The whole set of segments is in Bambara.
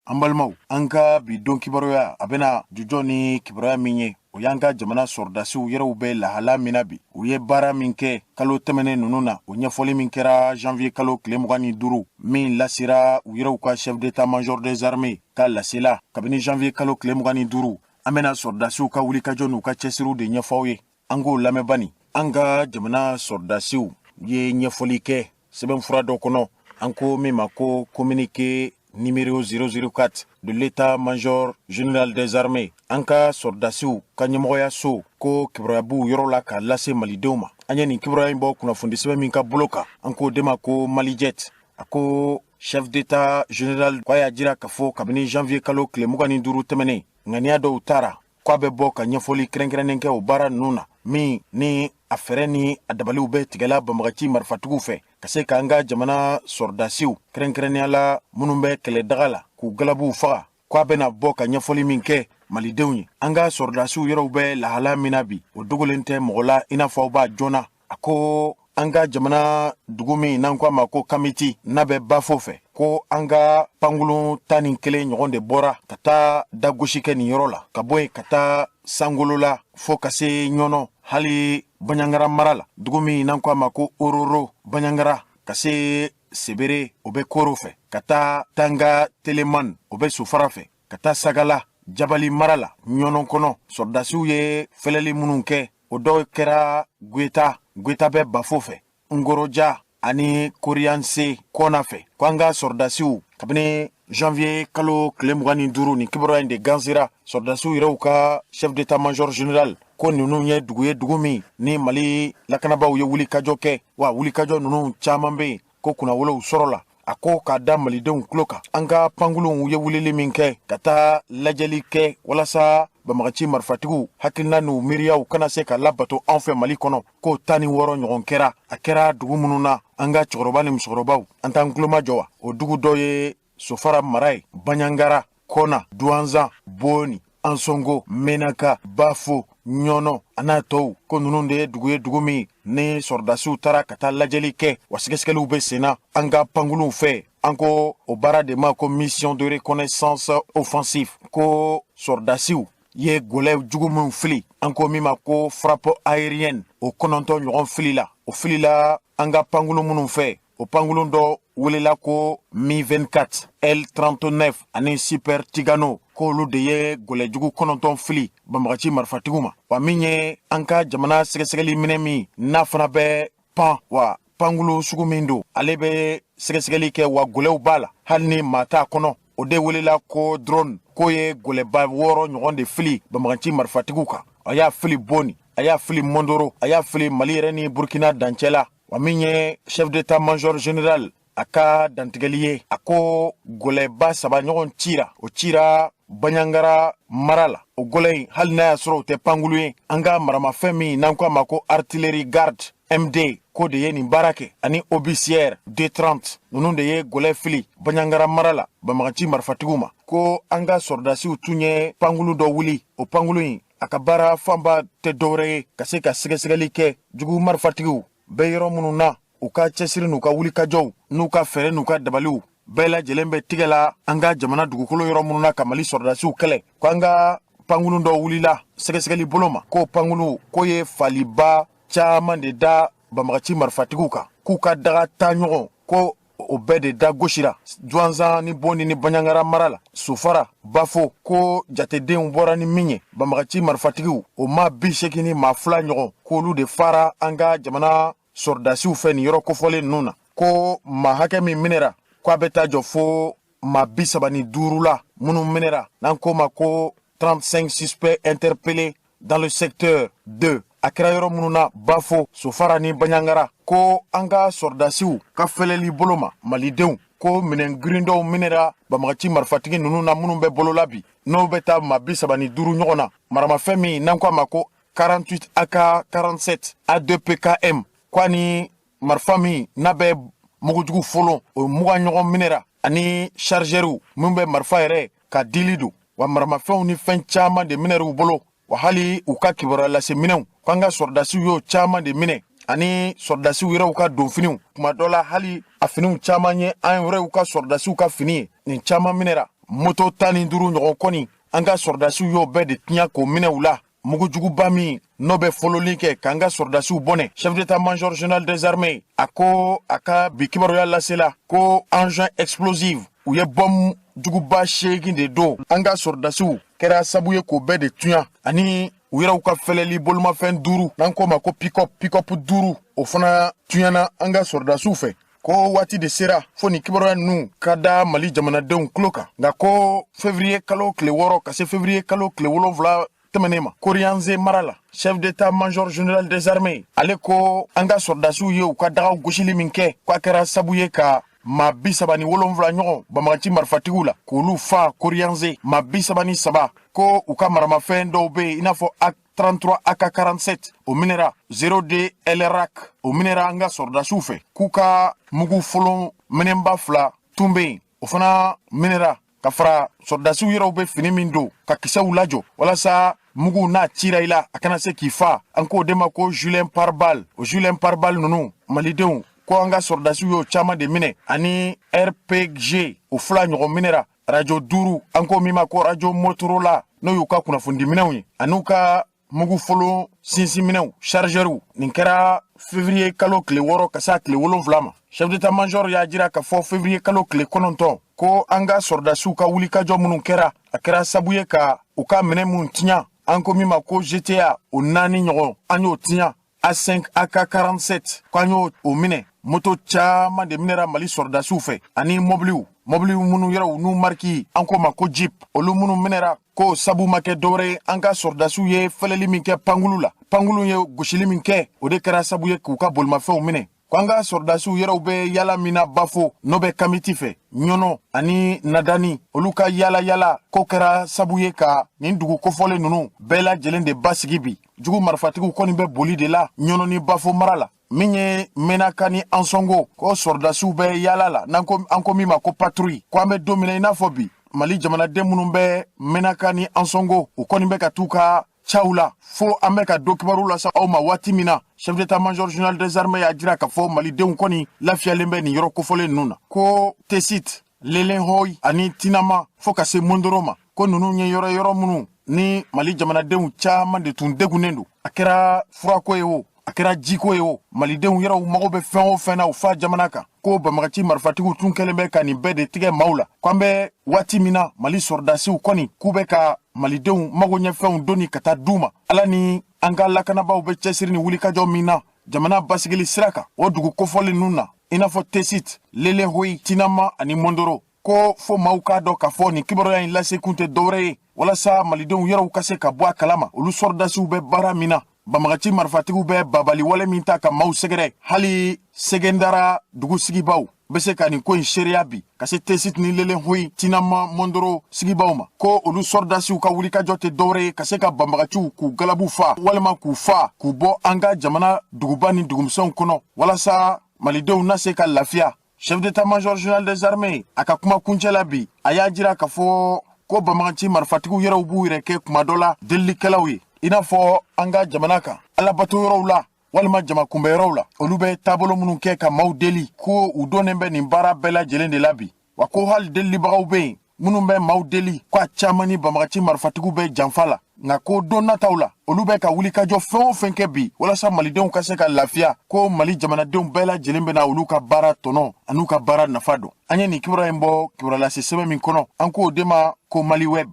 An balimaw, an ka bi don kibaruya, a bɛna jujɔ ni kibaruya min ye, o y'an ka jamana sɔrɔdasiw yɛrɛw bɛ lahala min na bi, u ye baara min kɛ kalo tɛmɛnen ninnu na, o ɲɛfɔli min kɛra janvier kalo tile 25, min lasera u yɛrɛw ka chef d'état-major des armées ka lasela kabini janvier kalo tile 25. An bɛna sɔrɔdasiw ka wulikajɔ n'u ka cɛsiriw de ɲɛfɔ aw ye. An k'o lamɛn bani. An ka jamana sɔrɔdasiw ye ɲɛfɔli kɛ sɛbɛnfura dɔ kɔnɔ, an ko min ma ko communiqué numéro 004 de l'état-major général des armées. An ka sɔrɔdasiw ka ɲɛmɔgɔyaso ko kibaruya b'u yɔrɔ la k'a lase malidenw ma. An ye nin kibaruya in bɔ kunnafoni sɛbɛn min ka bolo kan, an k'o de ma ko Malijet. A ko chef d'état général ko a y'a jira k'a fɔ kabini janvier kalo tile 25 tɛmɛnen, ŋaniya dɔw taara k'a bɛ bɔ ka ɲɛfɔli kɛrɛnkɛrɛnnen kɛ o baara ninnu na, min ni a fɛɛrɛ ni a dabaliw bɛ tigɛla banbagaci marifatigiw fɛ, ka se k'an ka jamana sɔrɔdasiw, kɛrɛnkɛrɛnnenya la minnu bɛ kɛlɛdaga la, k'u galabuw faga. K'a bɛna bɔ ka ɲɛfɔli min kɛ malidenw ye, an ka sɔrɔdasiw yɔrɔw bɛ lahala min na bi, o dogolen tɛ mɔgɔ la, i n'a fɔ aw b'a joona. A ko an ka jamana dugu min n'an ko a ma ko Kamiti, n'a bɛ Bafo fɛ, ko an ka pankulun 11 ɲɔgɔn de bɔra ka taa dagosi kɛ nin yɔrɔ la, ka bɔ yen ka taa Sankolo la, fo ka se Ɲɔnɔ, hali Baɲangara mara la, dugu min n'an ko a ma ko Ororo Baɲangara, ka se Sebere, o bɛ Koro fɛ, ka taa Tanga Teleman, o bɛ Sofara fɛ, ka taa Sagala, Jabali mara la, Ɲɔnɔ kɔnɔ. Sɔrɔdasiw ye fɛlɛli minnu kɛ, o dɔw kɛra Gweta, Gweta bɛ Bafo fɛ, Ngoroja ani Koriyanse kɔna fɛ. Ko an ka sɔrɔdasiw, kabini janvier kalo tile 25, nin kibaruya in de gansira sɔrɔdasiw yɛrɛw ka chef d'état major général ko ninnu ye dugu ye, dugu min ni Mali lakanabaaw ye wulikajɔ kɛ. Wa wulikajɔ ninnu caman bɛ yen ko kunnawolow sɔrɔ la. A ko k'a da malidenw tulo kan, an ka pankulunw ye wulili min kɛ ka taa lajɛli kɛ walasa banbagaci marifatigiw hakilina n'u miiriyaw kana se ka labato anw fɛ Mali kɔnɔ, k'o 16 ɲɔgɔn kɛra. A kɛra dugu minnu na, an ka cɛkɔrɔba ni musokɔrɔbaw, an t'an tulomajɔ wa? O dugu dɔ ye Sofara mara ye, Baɲangara, Kɔna, Duwanzan, Boni, Ansongo, Menaka, Bafo, Ɲɔnɔ a n'a tɔw. Ko ninnu de ye dugu ye, dugu min ni sɔrɔdasiw taara ka taa lajɛli kɛ, wa sɛgɛsɛgɛliw bɛ sen na an ka pankulunw fɛ. An ko o baara de ma ko mission de reconnaissance offensive. Ko sɔrɔdasiw ye gɔlɛ jugu minw fili, an ko min ma ko frappe aérienne, o 9 ɲɔgɔn filila. O filila an ka pankulun minnu fɛ, o pankulun dɔ welela ko Mi 24, L39 ani Super Tigano, k'olu de ye gɔlɛjugu 9 fili banbagaci marifatigiw ma. Wa min ye an ka jamana sɛgɛsɛgɛli minɛ min n'a fana bɛ pan, wa pankulu sugu min don, ale bɛ sɛgɛsɛgɛli kɛ, wa gɔlɛw b'a la hali ni maa t'a kɔnɔ, o de welela ko drone, k'o ye gɔlɛba 6 ɲɔgɔn de fili banbagaci marifatigiw kan. A y'a fili Boni, a y'a fili Mondoro, a y'a fili Mali yɛrɛ ni Burkina dancɛ la. Wa min ye chef d'état major général a ka dantigɛli ye, a ko gɔlɛba 3 ɲɔgɔn cira, o cira Baɲangara mara la. O gɔlɛ in, hali n'a y'a sɔrɔ o tɛ pankulu ye, an ka maramafɛn min n'an ko a ma ko artillerie garde MD, k'o de ye nin baara kɛ, ani obusière D30, ninnu de ye gɔlɛ fili Baɲangara mara la banbagaci marifatigiw ma. Ko an ka sɔrɔdasiw tun ye pankulu dɔ wuli, o pankulu in a ka baara fanba tɛ dɔwɛrɛ ye ka se ka sɛgɛsɛgɛli kɛ jugu marifatigiw bɛ yɔrɔ minnu na, u ka cɛsiri n'u ka wulikajɔw n'u ka fɛɛrɛ n'u ka dabaliw bɛɛ lajɛlen bɛ tigɛ la an ka jamana dugukolo yɔrɔ minnu na ka Mali sɔrɔdasiw kɛlɛ. Ko an ka pankulu dɔ wulila sɛgɛsɛgɛli bolo ma, k'o pankulu k'o ye faliba caman de da banbagaci marifatigiw kan, k'u ka daga taa ɲɔgɔn, ko o bɛɛ de da gosira Duwanzan ni Boni ni Baɲangara mara la, Sofara, Bafo. Ko jatedenw bɔra ni min ye, banbagaci marifatigiw o ma 82 ɲɔgɔn, k'olu de fara an ka jamana sɔrɔdasiw fɛ nin yɔrɔ kofɔlen ninnu na. Ko maa hakɛ min minɛra, ko a bɛ taa jɔ fo maa 35 la minnu minɛra, n'an ko ma ko 35 suspects interpellés dans le secteur 2. A kɛra yɔrɔ minnu na, Bafo, Sofara ni Baɲangara. Ko an ka sɔrɔdasiw ka fɛlɛli bolo ma, malidenw, ko minɛn girin dɔw minɛra banbagaci marifatigi ninnu na minnu bɛ bolola bi, n'o bɛ taa maa 35 ɲɔgɔn na. Maramafɛn min n'an ko a ma ko 48 AK 47 A2 PKM, ko ani marifa min n'a bɛ mugujugu folon, o 20 ɲɔgɔn minɛra, ani chargeur min bɛ marifa yɛrɛ ka dili don. Wa maramafɛnw ni fɛn caman de minɛr'u bolo, wa hali u ka kibaruya lase minɛnw, k'an ka sɔrɔdasiw y'o caman de minɛ, ani sɔrɔdasiw yɛrɛw ka donfiniw. Kuma dɔ la, hali a finiw caman ye an yɛrɛw ka sɔrɔdasiw ka fini ye, nin caman minɛra. Moto 15 ɲɔgɔn kɔni, an ka sɔrɔdasiw y'o bɛɛ de tiɲɛ k'o minɛ u la. Mugujuguba min n'o bɛ fololi kɛ k'an ka sɔrɔdasiw bɔnɛ, chef d'état-major général des armées a ko a ka bi kibaruya lasela ko engin explosive, u ye bɔm juguba 8 de don, an ka sɔrɔdasiw kɛra sabu ye k'o bɛɛ de tuɲa, ani u yɛrɛw ka fɛlɛli bolomafɛn 5, n'an k'o ma ko pick-up, pick-up 5, o fana tuɲana an ka sɔrɔdasiw fɛ. Ko waati de sera fo nin kibaruya ninnu ka da Mali jamanadenw tulo kan. Nka ko février kalo tile 6 ka se février kalo tile 7 tɛmɛnen ma, Koriyanze mara la, chef d'état-major général des armées ale ko an ka sɔrɔdasiw ye u ka dagaw gosili min kɛ, k'a kɛra sabu ye ka maa 37 ɲɔgɔn banbagaci marifatigiw la k'olu fa Koriyanze, maa 33. Ko u ka maramafɛn dɔw bɛ yen, i n'a fɔ AK 33, AK 47, o minɛra, 02 LRAC, o minɛra an ka sɔrɔdasiw fɛ, k'u ka mugu folon minɛnba 2 tun bɛ yen, o fana minɛra, ka fara sɔrɔdasiw yɛrɛw bɛ fini min don ka kisɛw lajɔ walasa mugu n'a cira i la a kana se k'i fa, an k'o de ma ko gilet pare-balles. O gilet pare-balles ninnu, malidenw, ko an ka sɔrɔdasiw y'o caman de minɛ, ani RPG, o 2 ɲɔgɔn minɛra, radio 5, an ko min ma ko radio Motorola, n'o y'u ka kunnafonidiminɛw ye, an'u ka mugu folon sinsinminɛw, chargeurw. Nin kɛra février kalo tile 6 ka se a tile 7 ma. Chef d'état-major y'a jira k'a fɔ février kalo tile 9 ko an ka sɔrɔdasiw ka wulikajɔ minnu kɛra, a kɛra sabu ye ka u ka minɛ minnu tiɲɛ, an ko min ma ko GTA, o 4 ɲɔgɔn an y'o tiɲɛ, A5, AK47, k'an y'o o minɛ. Moto caman de minɛra Mali sɔrɔdasiw fɛ, ani mɔbiliw, mɔbili minnu yɛrɛw n'u mariki an k'o ma ko Jeep, olu minnu minɛra, ko sabu ma kɛ dɔwɛrɛ ye, an ka sɔrɔdasiw ye fɛlɛli min kɛ pankulu la, pankulu ye gosili min kɛ, o de kɛra sabu ye k'u ka bolimafɛnw minɛ. Ko an ka sɔrɔdasiw yɛrɛw bɛ yala min na Bafo, n'o bɛ Kamiti fɛ, Ɲɔnɔ ani Nadani, olu ka yala yala ko kɛra sabu ye ka nin dugu kofɔlen ninnu bɛɛ lajɛlen de basigi bi. Jugu marifatigiw kɔni bɛ boli de la Ɲɔnɔ ni Bafo mara la. Min ye Menaka ni Ansɔngo, ko sɔrɔdasiw bɛ yala la, n'an ko an ko min ma ko patrouille. Ko an bɛ don min na i n'a fɔ bi, Mali jamanaden minnu bɛ Menaka ni Ansɔngo, u kɔni bɛ ka t'u ka caw la, fo an bɛ ka don kibaru lase aw ma waati min na. Chef d'état-major général des armées y'a jira k'a fɔ malidenw kɔni lafiyalen bɛ nin yɔrɔ kofɔlen ninnu na, ko Tesit, Lelenhoyi ani Tinama fo ka se Mondoro ma, ko ninnu ye yɔrɔ yɔrɔ minnu ni Mali jamanadenw caman de tun degunnen don. A kɛra furako ye o, a kɛra jiko ye o, malidenw yɛrɛw mago bɛ fɛn o fɛn na u fa jamana kan, ko banbagaci marifatigiw tun kɛlen bɛ ka nin bɛɛ de tigɛ maaw la. Ko an bɛ waati min na, Mali sɔrɔdasiw kɔni k'u bɛ ka malidenw mago ɲɛfɛnw doni ka taa d'u ma. Ala ni an ka lakanabaw bɛ cɛsiri ni wulikajɔ min na jamana basigili sira kan o dugu kofɔlen ninnu na, i n'a fɔ Tesit, Lelehoyi, Tinama ani Mondoro, ko fo maaw k'a dɔn k'a fɔ nin kibaruya in lase kun tɛ dɔwɛrɛ ye walasa malidenw yɛrɛw ka se ka bɔ a kalama olu sɔrɔdasiw bɛ baara min na. Banbagaci marifatigiw bɛ babali wale min ta ka maaw sɛgɛrɛ, hali Sɛgɛndara dugu sigibaw bɛ se ka nin ko in seereya bi, ka se Tesit ni Lelenhoyi, Tinama, Mondoro sigibaw ma, ko olu sɔrɔdasiw ka wulikajɔ tɛ dɔwɛrɛ ye ka se ka banbagaciw k'u galabu fa walima k'u fa k'u bɔ an ka jamana duguba ni dugumisɛnw kɔnɔ walasa malidenw na se ka lafiya. Chef d'état-major général des armées a ka kuma kuncɛ la bi, a y'a jira k'a fɔ ko banbagaci marifatigiw yɛrɛw b'u yɛrɛ kɛ kuma dɔ la delilikɛlaw ye, i n'a fɔ an ka jamana kan alabato yɔrɔw la walima jama kunbɛyɔrɔw la, olu bɛ taabolo minnu kɛ ka maaw deli, ko u donnen bɛ nin baara bɛɛ lajɛlen de la bi. Wa ko hali delilibagaw bɛ yen minnu bɛ maaw deli, ko a caman ni banbagaci marifatigiw bɛ janfa la. Nka ko don nataw la, olu bɛ ka wulikajɔ fɛn o fɛn kɛ bi walasa malidenw ka se ka lafiya, ko Mali jamanadenw bɛɛ lajɛlen bɛna olu ka baara tɔnɔ an'u ka baara nafa dɔn. An ye nin kibaruya in bɔ kibaruyalase sɛbɛn min kɔnɔ, an k'o de ma ko Mali Web.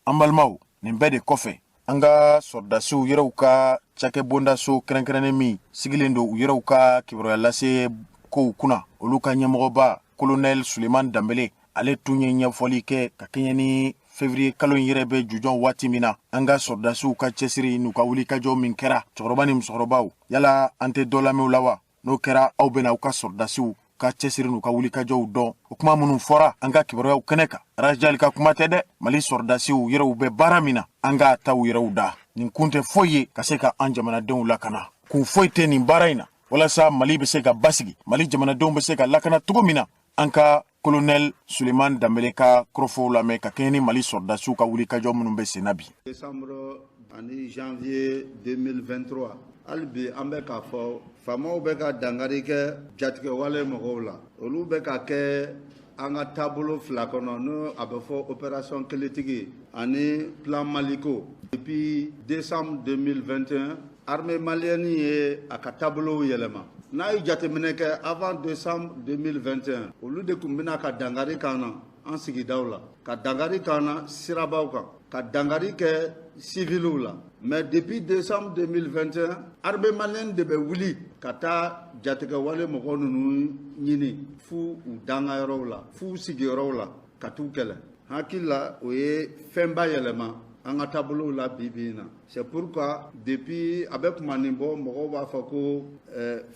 An balimaw, nin bɛɛ de kɔfɛ, an ka sɔrɔdasiw yɛrɛw ka cakɛbondaso kɛrɛnkɛrɛnnen min sigilen don u yɛrɛw ka kibaruya lase kow kunna, olu ka ɲɛmɔgɔba colonel Suleiman Danbele, ale tun ye ɲɛfɔli kɛ ka kɛɲɛ ni février kalo in yɛrɛ bɛ jujɔn waati min na, an ka sɔrɔdasiw ka cɛsiri n'u ka wulikajɔ min kɛra. Cɛkɔrɔba ni musokɔrɔbaw, yala an tɛ dɔ lamɛn la wa? N'o kɛra, aw bɛna aw ka sɔrɔdasiw ka cɛsiri n'u ka wulikajɔw dɔn. O kuma minnu fɔra an ka kibaruyaw kɛnɛ kan, Rajali ka kuma tɛ dɛ. Mali sɔrɔdasiw yɛrɛw bɛ baara min na, an k'a ta u yɛrɛw da. Nin kun tɛ foyi ye ka se ka an jamanadenw lakana. Kun foyi tɛ nin baara in na walasa Mali bɛ se ka basigi, Mali jamanadenw bɛ se ka lakana cogo min na. An ka colonel Suleiman Danbele ka kɔrɔfɔw lamɛn ka kɛɲɛ ni Mali sɔrɔdasiw ka wulikajɔ minnu bɛ sen na bi. Décembre ani janvier 2023, hali bi an bɛ k'a fɔ faamaw bɛ ka dankari kɛ jatigɛwale mɔgɔw la. Olu bɛ ka kɛ An ka taabolo fila kɔnɔ, n'o a bɛ fɔ opération Keletigi ani plan Maliko, depuis décembre 2021, armée malienne ye a ka taabolow yɛlɛma. N'a ye jateminɛ kɛ, avant décembre 2021, olu de tun bɛna ka dankari kan na an sigidaw la, ka dankari kan na sirabaw kan, ka dankari kɛ civiliw la. Mais depuis décembre 2021, armée malienne de bɛ wuli ka taa jatigɛwale mɔgɔ ninnu ɲini f'u u dangayɔrɔw la, f'u sigiyɔrɔw la, ka t'u kɛlɛ. Hakili la, o ye fɛnba yɛlɛma an ka taabolow la bi bi in na. C'est pourquoi depuis a bɛ kuma nin bɔ, mɔgɔw b'a fɔ ko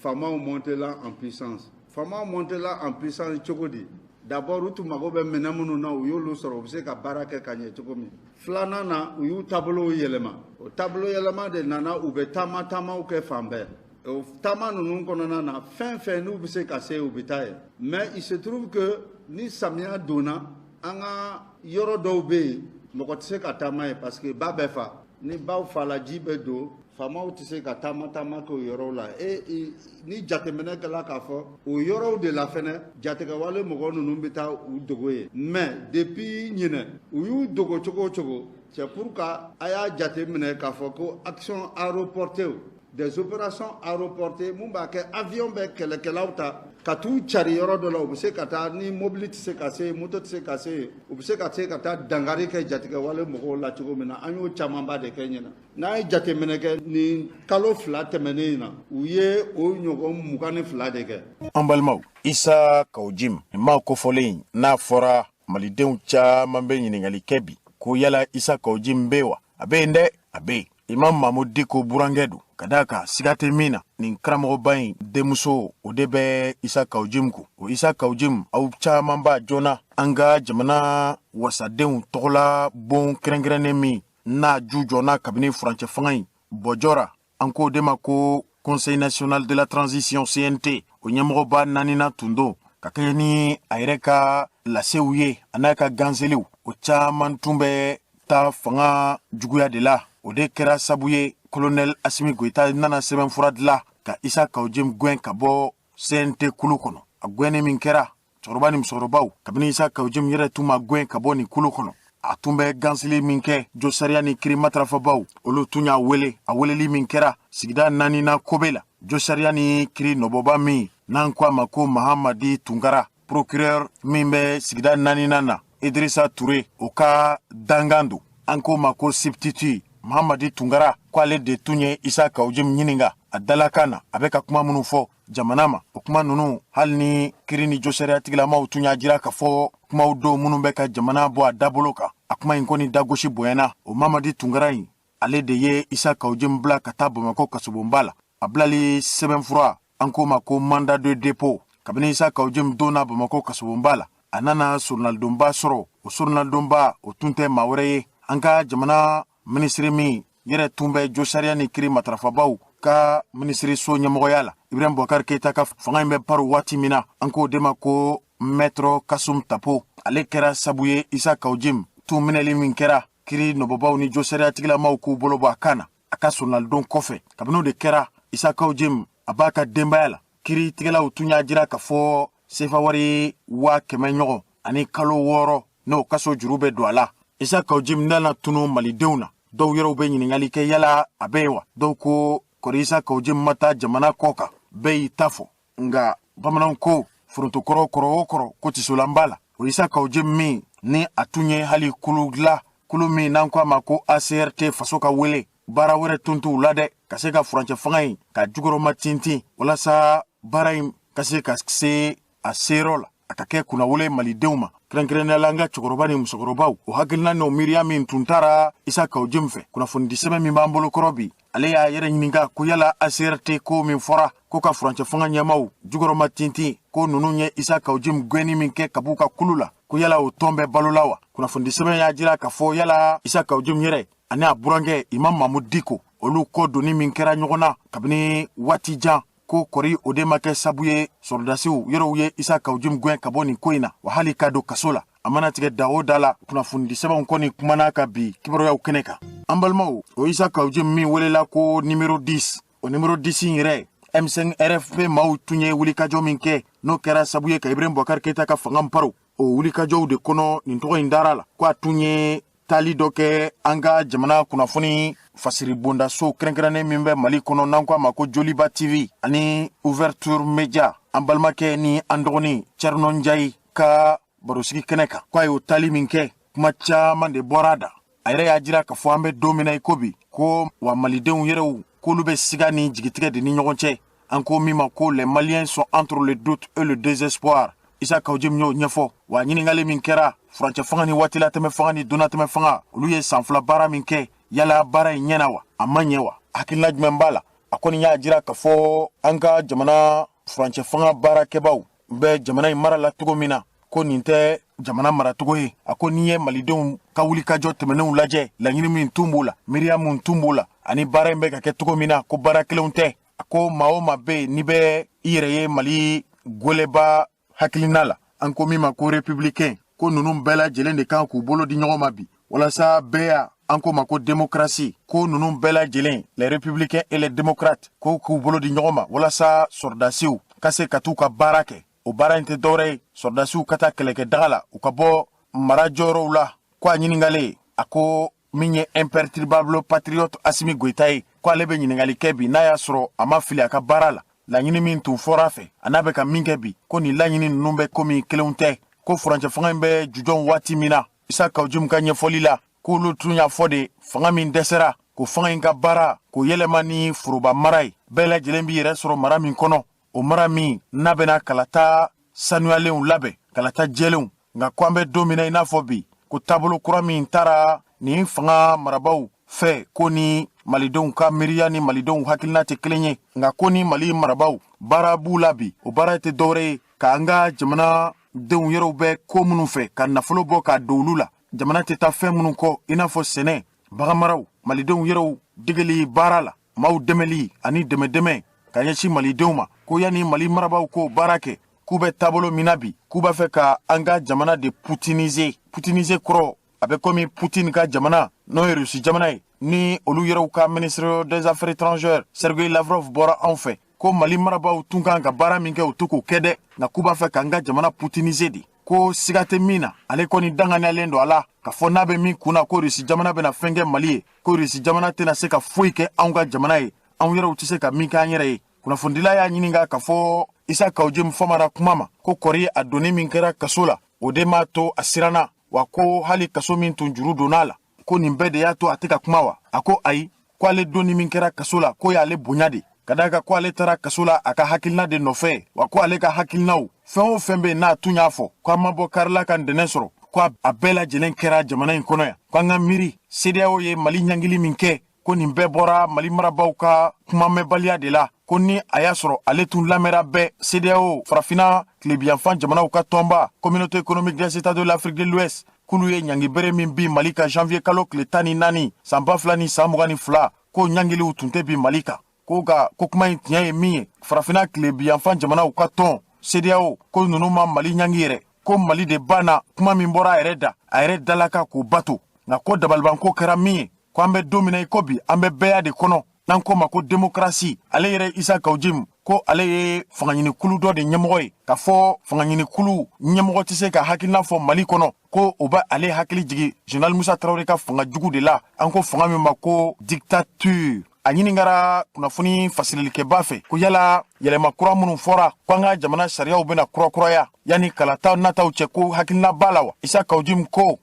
faamaw montela en puissance. Faamaw montela en puissance cogo di? D'abord, u tun mago bɛ minɛn minnu na, u y'olu sɔrɔ, u bɛ se ka baara kɛ ka ɲɛ cogo min. Filanan na, u y'u taabolow yɛlɛma. O taabolo yɛlɛma de nana, u bɛ taama taamaw kɛ fan bɛɛ. O taama ninnu kɔnɔna na, fɛn fɛn n'u bɛ se ka se, u bɛ taa yen. Mais il se trouve que ni samiya donna, an ka yɔrɔ dɔw bɛ yen, mɔgɔ tɛ se ka taama yen parce que ba bɛ fa. Ni baw fala, ji bɛ don, faamaw tɛ se ka taama taama kɛ o yɔrɔw la. E ni jateminɛ kɛla k'a fɔ o yɔrɔw de la fɛnɛ, jatigɛwale mɔgɔ ninnu bɛ taa u dogo yen. Mais depuis ɲinɛ, u y'u dogo cogo o cogo, c'est pour que a y'a jateminɛ k'a fɔ ko action aéroportée, des opérations aéroportées, mun b'a kɛ, avion bɛ kɛlɛkɛlaw ta ka t'u cari yɔrɔ dɔ la, u bɛ se ka taa ni mobili tɛ se ka se, moto tɛ se ka se, u bɛ se ka taa dankari kɛ jatigɛwale mɔgɔw la cogo min na. An y'o camanba de kɛ ɲina. N'a ye jateminɛ kɛ, nin kalo 2 tɛmɛnen in na, u ye o ɲɔgɔn 22 de kɛ. An balimaw, Isa Kaw Jim maa kofɔlen, n'a fɔra malidenw caman bɛ ɲininkali kɛ bi ko yala Isa Kaw Jim bɛ wa? A bɛ yen dɛ, a bɛ yen. Imam Mamudu Diko burankɛ don, ka d'a kan siga tɛ min na, nin karamɔgɔba in denmuso, o de bɛ Isa Kaw Jim kun. O Isa Kaw Jim, aw caman b'a joona, an ka jamana wasadenw tɔgɔla bon kɛrɛnkɛrɛnnen min n'a ju jɔna kabini furancɛ fanga in bɔjɔra, an k'o de ma ko Conseil national de la transition, CNT, o ɲɛmɔgɔba naaninan tun don. Ka kɛɲɛ ni a yɛrɛ ka lasew ye, a n'a ka ganseliw, o caman tun bɛ taa fanga juguya de la. O de kɛra sabu ye, colonel Asimi Goyita nana sɛbɛnfura dilan ka Isa Kaw Jim gɛn ka bɔ CNT kulu kɔnɔ. A gɛnni min kɛra, cɛkɔrɔba ni musokɔrɔbaw, kabini Isa Kaw Jim yɛrɛ tun ma gɛn ka bɔ nin kulu kɔnɔ, a tun bɛ gansili min kɛ, josariya ni kiri matarafabaw, olu tun y'a wele. A weleli min kɛra sigida naaninan kobe la, josariya ni kiri nɔbɔba min n'an ko a ma ko Mahamadi Tunkara, procureur min bɛ sigida naaninan na, Idrissa Touré, o ka dangan don, an k'o ma ko substitut Mahamadi Tunkara, ko ale de tun ye Isa Kaw Jim ɲininka a dalakan na, a bɛ ka kuma minnu fɔ jamana ma. O kuma ninnu, hali ni kiri ni josariya tigilamaw tun y'a jira k'a fɔ kumaw don minnu bɛ ka jamana bɔ a dabolo kan, a kuma in kɔni dagosi bonyana. O Mamadi Tunkara in, ale de ye Isa Kaw Jim bila ka taa Bamakɔ kasobonba la. A bilali sɛbɛnfura, an k'o ma ko mandat de dépôt. Kabini Isa Kaw Jim donna Bamakɔ kasobonba la, a nana soronalidonba sɔrɔ. O soronalidonba, o tun tɛ maa wɛrɛ ye, an ka jamana minisiri min yɛrɛ tun bɛ josariya ni kiri matarafabaw ka minisiriso ɲɛmɔgɔya la, Ibrahim Boubacar Keita ka fanga in bɛ paro waati min na, an k'o de ma ko maître Kasum Tapo. Ale kɛra sabu ye, Isa Kaw Jim tun minɛli min kɛra, kiri nɔbɔbaw ni josariya tigilamaw k'u bolo bɔ a kan na a ka soronalidon kɔfɛ. Kabini o de kɛra, Isa Kaw Jim a b'a ka denbaya la, kiri tigɛlaw tun y'a jira k'a fɔ sefa wari 100 000 ɲɔgɔn ani kalo 6, n'o kaso juru bɛ don a la. Isa Kaw Jim nana tunu malidenw na. Dɔw yɛrɛw bɛ ɲininkali kɛ, yala a bɛ yen wa? Dɔw ko kɔri Isa Kaw Jim ma taa jamana kɔ kan. Bɛɛ y'i ta fɔ, nka bamananw ko forontokɔrɔ kɔrɔ o kɔrɔ ko tisolan b'a la. O Isa Kaw Jim min ni a tun ye hali kulu dilan, kulu min n'an ko a ma ko ACRT, faso ka wele, baara wɛrɛ tun t'u la dɛ, ka se ka furancɛ fanga in ka jukɔrɔma tintin, walasa baara in ka se ka se a seyɔrɔ la, a ka kɛ kunnawolo malidenw ma, kɛrɛnkɛrɛnnenya la an ka cɛkɔrɔba ni musokɔrɔbaw. O hakilina n'o miiriya min tun taara Isa Kaw Jim fɛ, kunnafonidi sɛbɛn min b'an bolo kɔrɔ bi, ale y'a yɛrɛ ɲininka ko yala ACRT ko min fɔra ko ka furancɛ fanga ɲɛmaw jukɔrɔma tintin, ko ninnu ye Isa Kaw Jim gɛnni min kɛ ka b'u ka kulu la, ko yala o tɔn bɛ balo la wa? Kunnafonidi sɛbɛn y'a jira k'a fɔ yala Isa Kaw Jim yɛrɛ ani a burankɛ Imam Mamudu Diko, olu kɔ donni min kɛra ɲɔgɔn na kabini waati jan, ko kɔri o de ma kɛ sabu ye sɔrɔdasiw yɔrɔw ye Isa Kaw Jim gɛn ka bɔ nin ko in na wa, hali ka don kaso la? A mana tigɛ da o da la, kunnafonidi sɛbɛnw kɔni kumana ka bi kibaruyaw kɛnɛ kan. An balimaw, o Isa Kaw Jim min welela ko numéro 10, o numéro 10 in yɛrɛ, M5 RFP maaw tun ye wulikajɔ min kɛ, n'o kɛra sabu ye ka Ibrahim Boubacar Keita ka fanga paro. O wulikajɔw de kɔnɔ nin tɔgɔ in dara la. Ko a tun ye taali dɔ kɛ an ka jamana kunnafoni fasiri bondaso kɛrɛnkɛrɛnnen min bɛ Mali kɔnɔ, n'an ko a ma ko Joliba TV ani Ouverture Media, an balimakɛ ni an dɔgɔnin Thierno Ndiaye ka barosigi kɛnɛ kan. Ko a y'o taali min kɛ, kuma caman de bɔra a da. A yɛrɛ y'a jira k'a fɔ an bɛ don min na i ko bi, ko wa malidenw yɛrɛw k'olu bɛ siga ni jigitigɛ de ni ɲɔgɔn cɛ, an ko min ma ko les Maliens sont entre le doute et le désespoir. Isa Kaou Djim y'o ɲɛfɔ. Wa ɲininkali min kɛra, furancɛ fanga ni waatilatɛmɛ fanga ni donnatɛmɛ fanga, olu ye san 2 baara min kɛ, yala baara in ɲɛna wa, a ma ɲɛ wa, hakilina jumɛn b'a la? A kɔni y'a jira k'a fɔ an ka jamana furancɛ fanga baarakɛbaw bɛ jamana in mara la cogo min na, ko nin tɛ jamana maracogo ye. A ko n'i ye malidenw ka wulikajɔ tɛmɛnenw lajɛ, laɲini min tun b'o la, miiriya min tun b'o la, ani baara in bɛ ka kɛ cogo min na, ko baara kelenw tɛ. A ko maa o maa bɛ yen n'i bɛ i yɛrɛ ye Mali gwɛlɛba hakilina la, an ko min ma ko républicain, ko ninnu bɛɛ lajɛlen de kan k'u bolo di ɲɔgɔn ma bi walasa bɛɛ ya, an ko ma ko démocratie, ko ninnu bɛɛ lajɛlen, les républicains et les démocrates, ko k'u bolo di ɲɔgɔn ma walasa sɔrɔdasiw ka se ka t'u ka baara kɛ. O baara in tɛ dɔwɛrɛ ye, sɔrɔdasiw ka taa kɛlɛkɛ daga la, u ka bɔ mara jɔyɔrɔw la. Ko a ɲininkalen, a ko min ye imperturbable patriote Assimi Goïta ye, ko ale bɛ ɲininkali kɛ bi n'a y'a sɔrɔ a ma fili a ka baara la, laɲini min tun fɔra a fɛ, a n'a bɛ ka min kɛ bi, ko nin laɲini ninnu bɛ komi kelenw tɛ. Ko furancɛ fanga in bɛ jujɔn waati min na, Isa Kaou Djim ka ɲɛfɔli la, k'olu tun y'a fɔ de fanga min dɛsɛra, ko fanga in ka baara k'o yɛlɛma ni foroba mara ye, bɛɛ lajɛlen b'i yɛrɛ sɔrɔ mara min kɔnɔ, o mara min n'a bɛna kalata sanuyalenw labɛn, kalata jɛlenw. Nka ko an bɛ don min na i n'a fɔ bi, ko taabolo kura min taara nin fanga marabaw fɛ, ko ni malidenw ka miiriya ni malidenw hakilina tɛ kelen ye. Nka ko ni Mali marabaw baara b'u la bi, o baara tɛ dɔwɛrɛ ye k'an ka jamana denw yɛrɛw bɛ ko minnu fɛ ka nafolo bɔ k'a don olu la, jamana tɛ taa fɛn minnu kɔ, i n'a fɔ sɛnɛ, baganmaraw, malidenw yɛrɛw degeli baara la, maaw dɛmɛli ani dɛmɛ-dɛmɛ ka ɲɛsin malidenw ma. Ko yanni Mali marabaw k'o baara kɛ, k'u bɛ taabolo min na bi, k'u b'a fɛ ka an ka jamana de putiniser. Putiniser kɔrɔ, a bɛ komi Poutine ka jamana, n'o ye Rusi jamana ye, ni olu yɛrɛw ka ministre des Affaires étrangères Sergei Lavrov bɔra anw fɛ, ko Mali marabaw tun kan ka baara min kɛ, u to k'o kɛ dɛ, nka k'u b'a fɛ k'an ka jamana putiniser de. Ko siga tɛ min na, ale kɔni danganiyalen don a la k'a fɔ n'a bɛ min kun na, ko Rusi jamana bɛna fɛn kɛ Mali ye, ko Rusi jamana tɛna se ka foyi kɛ anw ka jamana ye, anw yɛrɛw tɛ se ka min kɛ an yɛrɛ ye. Kunnafonidila y'a ɲininka k'a fɔ Isa Kaou Djim famara kuma ma, ko kɔri a donni min kɛra kaso la, o de m'a to a siranna wa, ko hali kaso min tun juru donna a la, ko nin bɛɛ de y'a to a tɛ ka kuma wa? A ko ayi, ko ale donni min kɛra kaso la, ko y'ale bonya de, ka d'a kan ko ale taara kaso la a ka hakilina de nɔfɛ, wa ko ale ka hakilinaw fɛn o fɛn bɛ yen n'a tun y'a fɔ ko an ma bɔ karila ka ntɛnɛn sɔrɔ, ko a bɛɛ lajɛlen kɛra jamana in kɔnɔ yan. Ko an ka miiri CEDEAO ye Mali ɲangili min kɛ, ko nin bɛɛ bɔra Mali marabaw ka kumamɛbaliya de la. Ko ni a y'a sɔrɔ ale tun lamɛnra bɛɛ, CEDEAO, farafinna tilebiyanfan jamanaw ka tɔnba, Communauté économique des États de l'Afrique de l'Ouest, k'olu ye ɲangibere min bin Mali ka janvier kalo tile 14 san 2022, ko ɲangiliw tun tɛ bin Mali kan. Ko nka ko kuma in tiɲɛ ye min ye, farafinna tilebiyanfan jamanaw ka tɔn CEDEAO, ko ninnu ma Mali ɲangi yɛrɛ, ko Mali de banna kuma min bɔra a yɛrɛ da, a yɛrɛ dalaka k'o bato. Nka ko dabalibanko kɛra min ye, ko an bɛ don min na i ko bi, an bɛ bɛɛya de kɔnɔ, n'an ko ma ko démocratie. Ale yɛrɛ Isa Kaou Djim, ko ale ye fangaɲinikulu dɔ de ɲɛmɔgɔ ye, k'a fɔ fangaɲinikulu ɲɛmɔgɔ tɛ se ka hakilina fɔ Mali kɔnɔ, ko o bɛ ale hakili jigi général Musa Tarawele ka fanga jugu de la, an ko fanga min ma ko dictature. A ɲininkara kunnafoni fasirilikɛba fɛ ko yala yɛlɛma kura minnu fɔra ko an ka jamana sariyaw bɛna kurakuraya yanni kalata nataw cɛ, ko hakilina b'a la wa? Isa Kaou Djim ko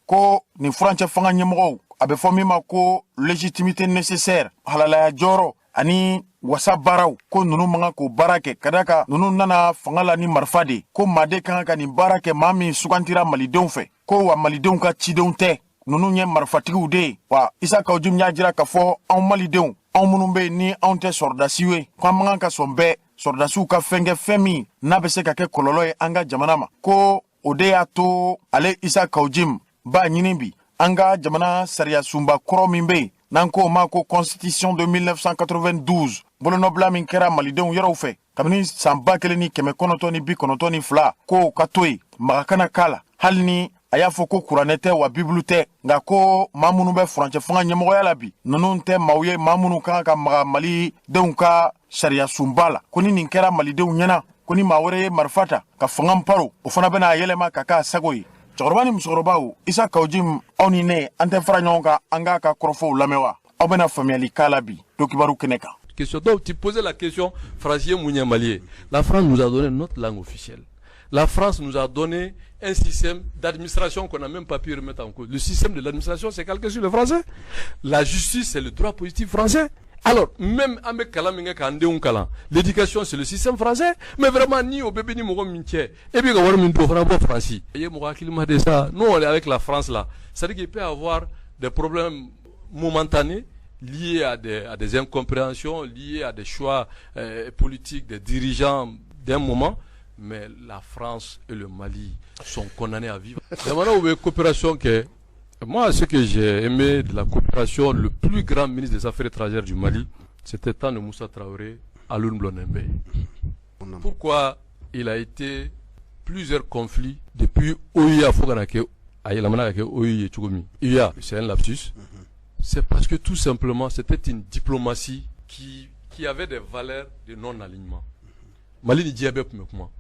nin furancɛ fanga ɲɛmɔgɔw, a bɛ fɔ min ma ko légitimité nécessaire, halalaya jɔyɔrɔ ani wasa baaraw, ko ninnu man kan k'o baara kɛ, ka da kan ninnu nana fanga la ni marifa de, ko maaden ka kan ka nin baara kɛ, maa min sugantira malidenw fɛ, ko wa malidenw ka cidenw tɛ, ninnu ye marifatigiw de ye. Wa Isa Kaou Djim y'a jira k'a fɔ anw malidenw, anw minnu bɛ yen ni anw tɛ sɔrɔdasiw ye, ko an man kan ka sɔn bɛɛ sɔrɔdasiw ka fɛn kɛ, fɛn min n'a bɛ se ka kɛ kɔlɔlɔ ye an ka jamana ma. Ko o de y'a to ale Isa Kaou Djim b'a ɲini bi an ka jamana sariya sunba kɔrɔ min bɛ yen, n'an ko o ma ko constitution de 1992, bolonɔbila min kɛra malidenw yɛrɛw fɛ kabini san 1992, k'o ka to yen, maga kana k'a la, hali ni a y'a fɔ ko kuranɛ tɛ wa bibulu tɛ. Nka ko maa minnu bɛ furancɛ fanga ɲɛmɔgɔya la bi, ninnu tɛ maaw ye maa minnu kan ka maga malidenw ka sariya sunba la. Ko ni nin kɛra malidenw ɲɛna, ko Ko ni maa wɛrɛ ye marifa ta ka fanga paro, o fana bɛna a yɛlɛma ka k'a sago ye. Cɛkɔrɔba ni musokɔrɔbaw, Isa Kaw Jim, aw ni ne, an tɛ fara ɲɔgɔn kan an k'a ka kɔrɔfɔw lamɛn wa? Aw bɛna faamuyali k'a la bi don kibaru kɛnɛ kan. Question. Donc, tu posais la question, Français mun Mali. La France nous a donné notre langue officielle. La France nous a donné un système d'administration qu'on n'a même pas pu remettre en cause. Le système de l'administration, c'est calqué sur le français. La justice, c'est le droit positif français. Alors, même an bɛ kalan min kɛ k'an denw kalan, l'éducation, c'est le système français. Mais vraiment, ni o bɛɛ bɛ ni mɔgɔ min cɛ, e bɛ ka wari min don, o fana bɔ Faransi. I ye mɔgɔ hakilima de sa. Nous, on est avec la France là. C'est-à-dire qu'il peut y avoir des problèmes momentanés liés à des incompréhensions, liés à des choix politiques des dirigeants d'un moment. Mais la France et le Mali sont condamnés à vivre. Jamanaw bɛ coopération kɛ. Moi, ce que j'ai aimé de la coopération, le plus grand ministre des Affaires étrangères du Mali, c'était temps de Moussa Traoré, Alioune Blondin Beye. Pourquoi il a été plusieurs conflits depuis OUA fo ka na kɛ a yɛlɛmana ka kɛ OUI ye cogo min, UA, c'est un lapsus. C'est parce que tout simplement, c'était une diplomatie qui avait des valeurs de non-alignement. Mali ni diɲɛ bɛɛ tun bɛ kuma,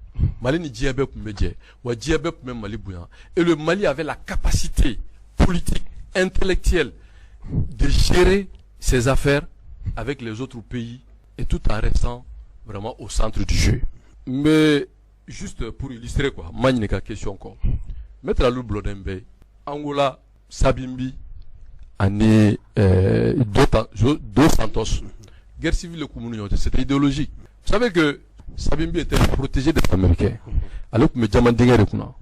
Mali ni diɲɛ bɛɛ tun bɛ jɛ wa, diɲɛ bɛɛ tun bɛ Mali bonya. Et le Mali avait la capacité politique, intellectuelle de gérer ses affaires avec les autres pays et tout en restant vraiment au centre du jeu. Mais juste pour illustrer quoi, ma ɲininka question kɔ, Maître Alioune Blondin Beye, Angola, Savimbi ani Dos Santos, guerre civile kun b'u ni ɲɔgɔn cɛ, c'était idéologique. Vous savez que Savimbi était protégé des Américains, ale tun bɛ diamant dingɛ de kunna.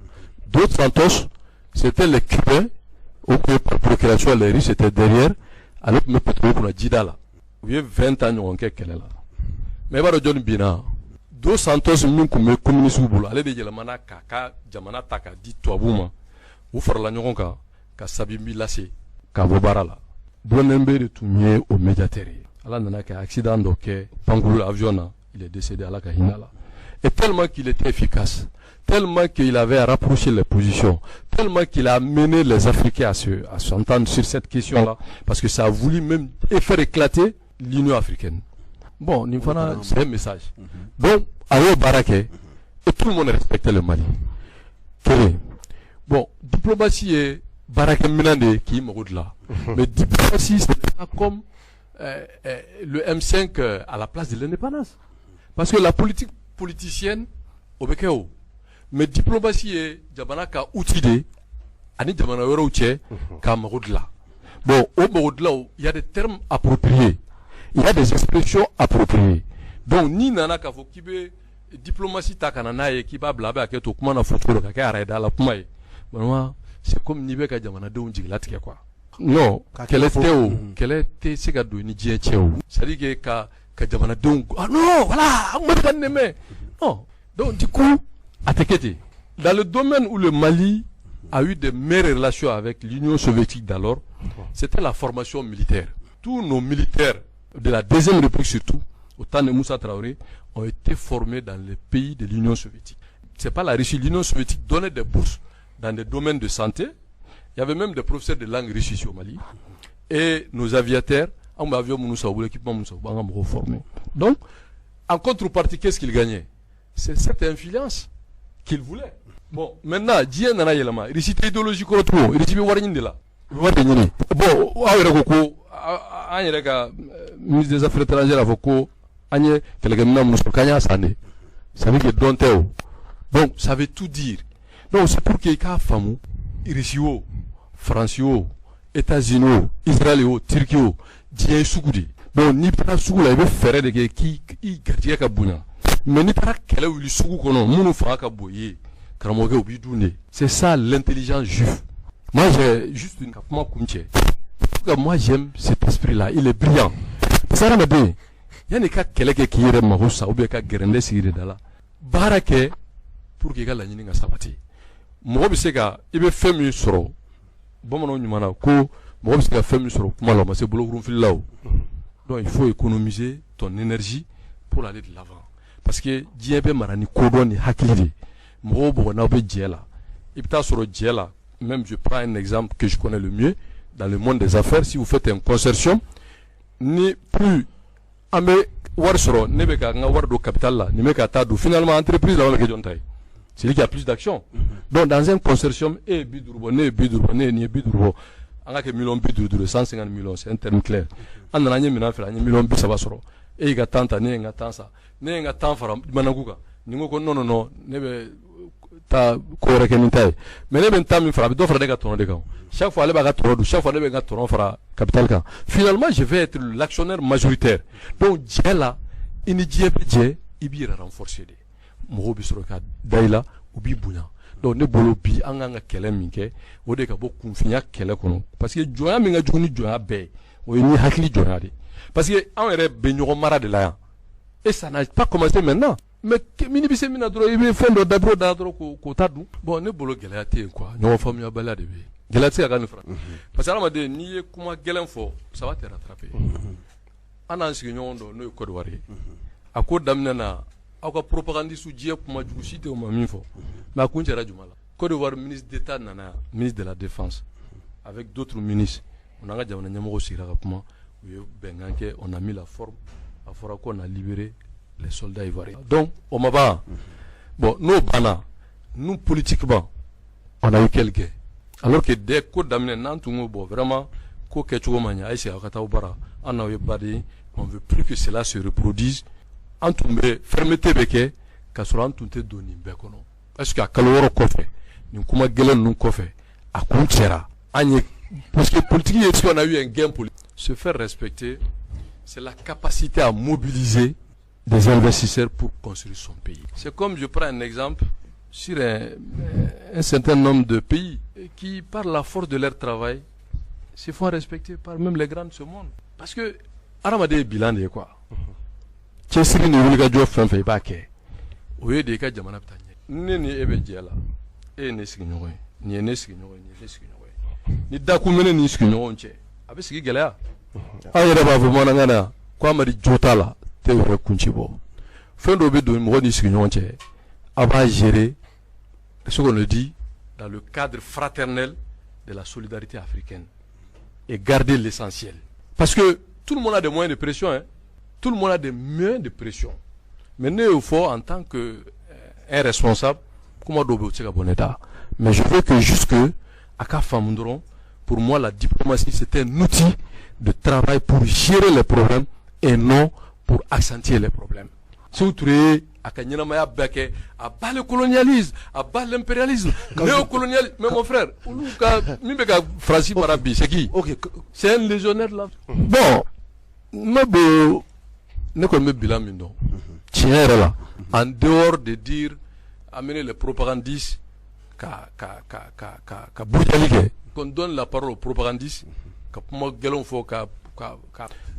Dos Santos, c'était les Cubains, o tun ye par procuration, les Russes étaient derrière. Ale tun bɛ pétrole kunna jida la. U ye 20 ans ɲɔgɔn kɛ kɛlɛ la. Mais i b'a dɔn jɔnni binna? Dos Santos min tun bɛ communiste bolo, ale de yɛlɛmana k'a ka jamana ta k'a di tubabuw ma. U farala ɲɔgɔn kan ka Savimbi lase k'a bɔ baara la. Blondin Beye de tun ye o médiateur ye. Ala nana kɛ accident dɔ kɛ pankuru avion na, il est décédé, Ala ka hinɛ la. Et tellement qu'il était efficace, tellement qu'il avait rapproché les positions, tellement qu'il a amené les Africains à s'entendre sur cette question-là, parce que ça a voulu même faire éclater l'Union africaine. Bon, nin fana, c'est un message. Donc, a y'o baara kɛ, et tout le monde respectait le Mali. Kelen. Bon, diplomatie ye baarakɛminɛn de ye k'i mago dilan. Mais diplomatie, c'est pas comme le M5 à la place de l'indépendance. Parce que la politique politicienne, o bɛ kɛ o. Mais diplomatie ye jamana ka outil de ye ani jamana wɛrɛw cɛ k'a mago dilan. Bon, o mago dilan, il y a des termes appropriés. Il y a des expressions appropriées. Donc, n'i nana k'a fɔ k'i bɛ diplomatie ta ka na n'a ye, k'i b'a bila a bɛ hakɛ to kuma na fɔ cogo dɔ ka kɛ arayida la kuma ye. Vraiment, c'est comme n'i bɛ ka jamanadenw jigilatigɛ quoi. Non, kɛlɛ tɛ o, kɛlɛ tɛ se ka don ni diɲɛ cɛ o. C'est à dire que ka jamanadenw, ah non, voilà, an bɛ ka nin mɛn. Non, donc du coup, a tɛ kɛ ten. Dans le domaine où le Mali a eu de meilleures relations avec l'Union soviétique d'alors, c'était la formation militaire. Tous nos militaires de la Deuxième République surtout, au temps de Moussa Traoré, ont été formés dans les pays de l'Union soviétique. C'est pas la Russie, l'Union soviétique donnait des bourses dans des domaines de santé. Il y avait même des professeurs de langue russe ici au Mali. Et nos aviateurs, an bɛ avion minnu san, u bolo équipement minnu san, u b'an ka mɔgɔw former. Donc, en contrepartie, qu'est-ce qu'il gagnait? C'est cette influence qu'il voulait. Bon, maintenant, diɲɛ nana yɛlɛma. Russie tɛ idéologie kɔrɔ tugun. Russie bɛ wari ɲini de la. U bɛ wari de ɲini. Bon, aw yɛrɛ ko ko an yɛrɛ ka ministre des Affaires étrangères a fɔ ko an ye kɛlɛkɛminɛn minnu sɔrɔ k'an y'a san de. Ça veut dire que dɔn tɛ o. Donc, ça veut tout dire. Donc, c'est pour que i k'a faamu, Russie o, Faransi o, États-Unis o, Israël o, Turquie o, diɲɛ ye sugu de ye. Donc, n'i taara sugu la, i bɛ fɛɛrɛ de kɛ k'i i garijɛgɛ ka bonya. Mais n'i taara kɛlɛ wuli sugu kɔnɔ, minnu fanga ka bon i ye, karamɔgɔkɛ, u b'i dun de. C'est ça l'intelligence juive. Moi, j'ai juste une ka kuma kun cɛ. Moi, j'aime cet esprit-là, il est brillant. Parce que hadamaden, yanni i ka kɛlɛ kɛ k'i yɛrɛ mago sa ou bien ka gɛrɛndɛ sigi de da la, baara kɛ pour que i ka laɲini ka sabati. Mɔgɔ bɛ se ka i bɛ fɛn min sɔrɔ, bamananw ɲuman na ko mɔgɔ bɛ se ka fɛn min sɔrɔ kuma la, o ma se bolokurunfili la o. Donc il faut économiser ton énergie pour aller de l'avant. Parce que diɲɛ bɛ mara ni kodɔn ni hakili de ye. Mɔgɔ o mɔgɔ n'aw bɛ jɛ la, i bɛ taa sɔrɔ jɛ la, même je prends un exemple que je connais le mieux dans le monde des affaires, si vous faites un consortium, ni plus an bɛ wari sɔrɔ, ne bɛ ka n ka wari don capital la, nin bɛ ka taa don, finalement entreprise laban bɛ kɛ jɔn ta ye? Celui qui a plus d'actions. Donc dans un consortium, e ye 50 bɔ, ne ye 50 bɔ, ne ye nin ye 50 bɔ, an ka kɛ miliyɔn 55 ye, 150 millions, c'est un terme clair. An nana, an ye minɛn feere, an ye miliyɔn 30 sɔrɔ. E y'i ka 10 ta, ne ye n ka 10 san, ne ye n ka 10 fara manaku kan. Nin ko ko non, non, non, ne bɛ taa ko wɛrɛ kɛ ni ta ye, mais ne bɛ n ta min fara, a bɛ dɔ fara ne ka tɔnɔ de kan. Chaque fois ale b'a ka tɔnɔ dun, chaque fois ne bɛ n ka tɔnɔ fara capital kan, finalement je vais être l'actionnaire majoritaire. Donc jɛ la, i ni diɲɛ bɛ jɛ, i b'i yɛrɛ renforcer de, mɔgɔw bɛ sɔrɔ ka da i la, u b'i bonya. Donc ne bolo bi, an kan ka kɛlɛ min kɛ, o de ka bɔ kunfinya kɛlɛ kɔnɔ, parce que jɔnya min ka jugu ni jɔnya bɛɛ ye, o ye ni hakili jɔnya de, parce que anw yɛrɛ bɛ ɲɔgɔn mara de la yan, et ça n'a pas commencé maintenant. Mais mini bɛ se min na dɔrɔn, i bɛ fɛn dɔ dabiro da dɔrɔn k'o ta dun. Bon, ne bolo gɛlɛya tɛ yen quoi, ɲɔgɔn faamuyabaliya de bɛ yen. Gɛlɛya tɛ se ka kɛ ni fara, parce que hadamaden, n'i ye kuma gɛlɛn fɔ, ça va te rattraper. An n'an sigiɲɔgɔn dɔ, n'o ye Côte d'Ivoire ye, a ko daminɛ na, aw ka propagandiste, diɲɛ kuma jugu si tɛ o ma min fɔ, mais a kun cɛra juma la. Côte d'Ivoire ministre d'État nana yan, ministre de la Défense, avec d'autres ministres, on n'an ka jamana ɲɛmɔgɔw sigira ka kuma, u ye bɛnkan kɛ, on a mis la forme, a fɔra qu'on a libéré les soldats ivoiriens. Donc o ma ban. Bon, n'o banna, nous politiquement, on a eu quel gain? Alors que dès ko daminɛ, n'an tun ko bon, vraiment ko kɛcogo ma ɲɛ, a ye segin aw ka taa aw bara, an n'aw ye baden, on veut plus que cela se reproduise, an tun bɛ fermeté bɛ kɛ ka sɔrɔ an tun tɛ don nin bɛɛ kɔnɔ. Est ce que a kalo 6 kɔfɛ, nin kuma gɛlɛn ninnu kɔfɛ, a kun cɛra an ye? Parce que politique ye, si on a eu un gain politique, se faire respecter, c'est la capacité à mobiliser des investisseurs pour construire son pays. C'est comme je prends un exemple sur un certain nombre de pays qui, par la force de leur travail, se font respecter par même les grands de ce monde. Parce que hadamaden ye bilan de ye quoi. Cɛsiri ni wulikajɔ fɛn fɛn i b'a kɛ, o ye de i ka jamana bɛ taa ɲɛ. Ne ni e bɛ jɛ la, e ye ne sigiɲɔgɔn ye, nin ye ne sigiɲɔgɔn ye, nin ye ne sigiɲɔgɔn ye. Ni dakun bɛ ne ni sigiɲɔgɔnw cɛ, a bɛ sigi gɛlɛya. Aw yɛrɛ b'a fɔ bamanankan na ko Amadi jo t'a la, tɛ yɛrɛ kunci bɔ. Fɛn dɔw bɛ don mɔgɔ ni sigiɲɔgɔn cɛ, a b'a gérer, ce qu'on le dit, dans le cadre fraternel de la solidarité africaine et garder l'essentiel. Parce que tout le monde a des moyens de pression, hein. Tout le monde a des moyens de pression. Mais ne y'o fɔ en tant que un responsable, kuma dɔw bɛ yen, o tɛ se ka bɔ ne da. Mais je veux que juste que a ka faamu dɔrɔn, pour moi la diplomatie, c'est un outil de travail pour gérer les problèmes et non pour accentuer les problèmes. Sékou Touré a ka ɲɛnamaya bɛɛ kɛ à bas le colonialisme, à bas l'impérialisme, néocolonialisme. Mais mon frère, olu ka min bɛ ka Faransi mara bi, c'est qui? C'est un légionnaire là. Bon, ne bolo, ne kɔni bɛ bilan min dɔn tiɲɛ yɛrɛ la, en dehors de dire amener les propagandistes ka ka ka ka ka ka burujali kɛ, qu'on donne la parole aux propagandistes ka kuma gɛlɛnw fɔ ka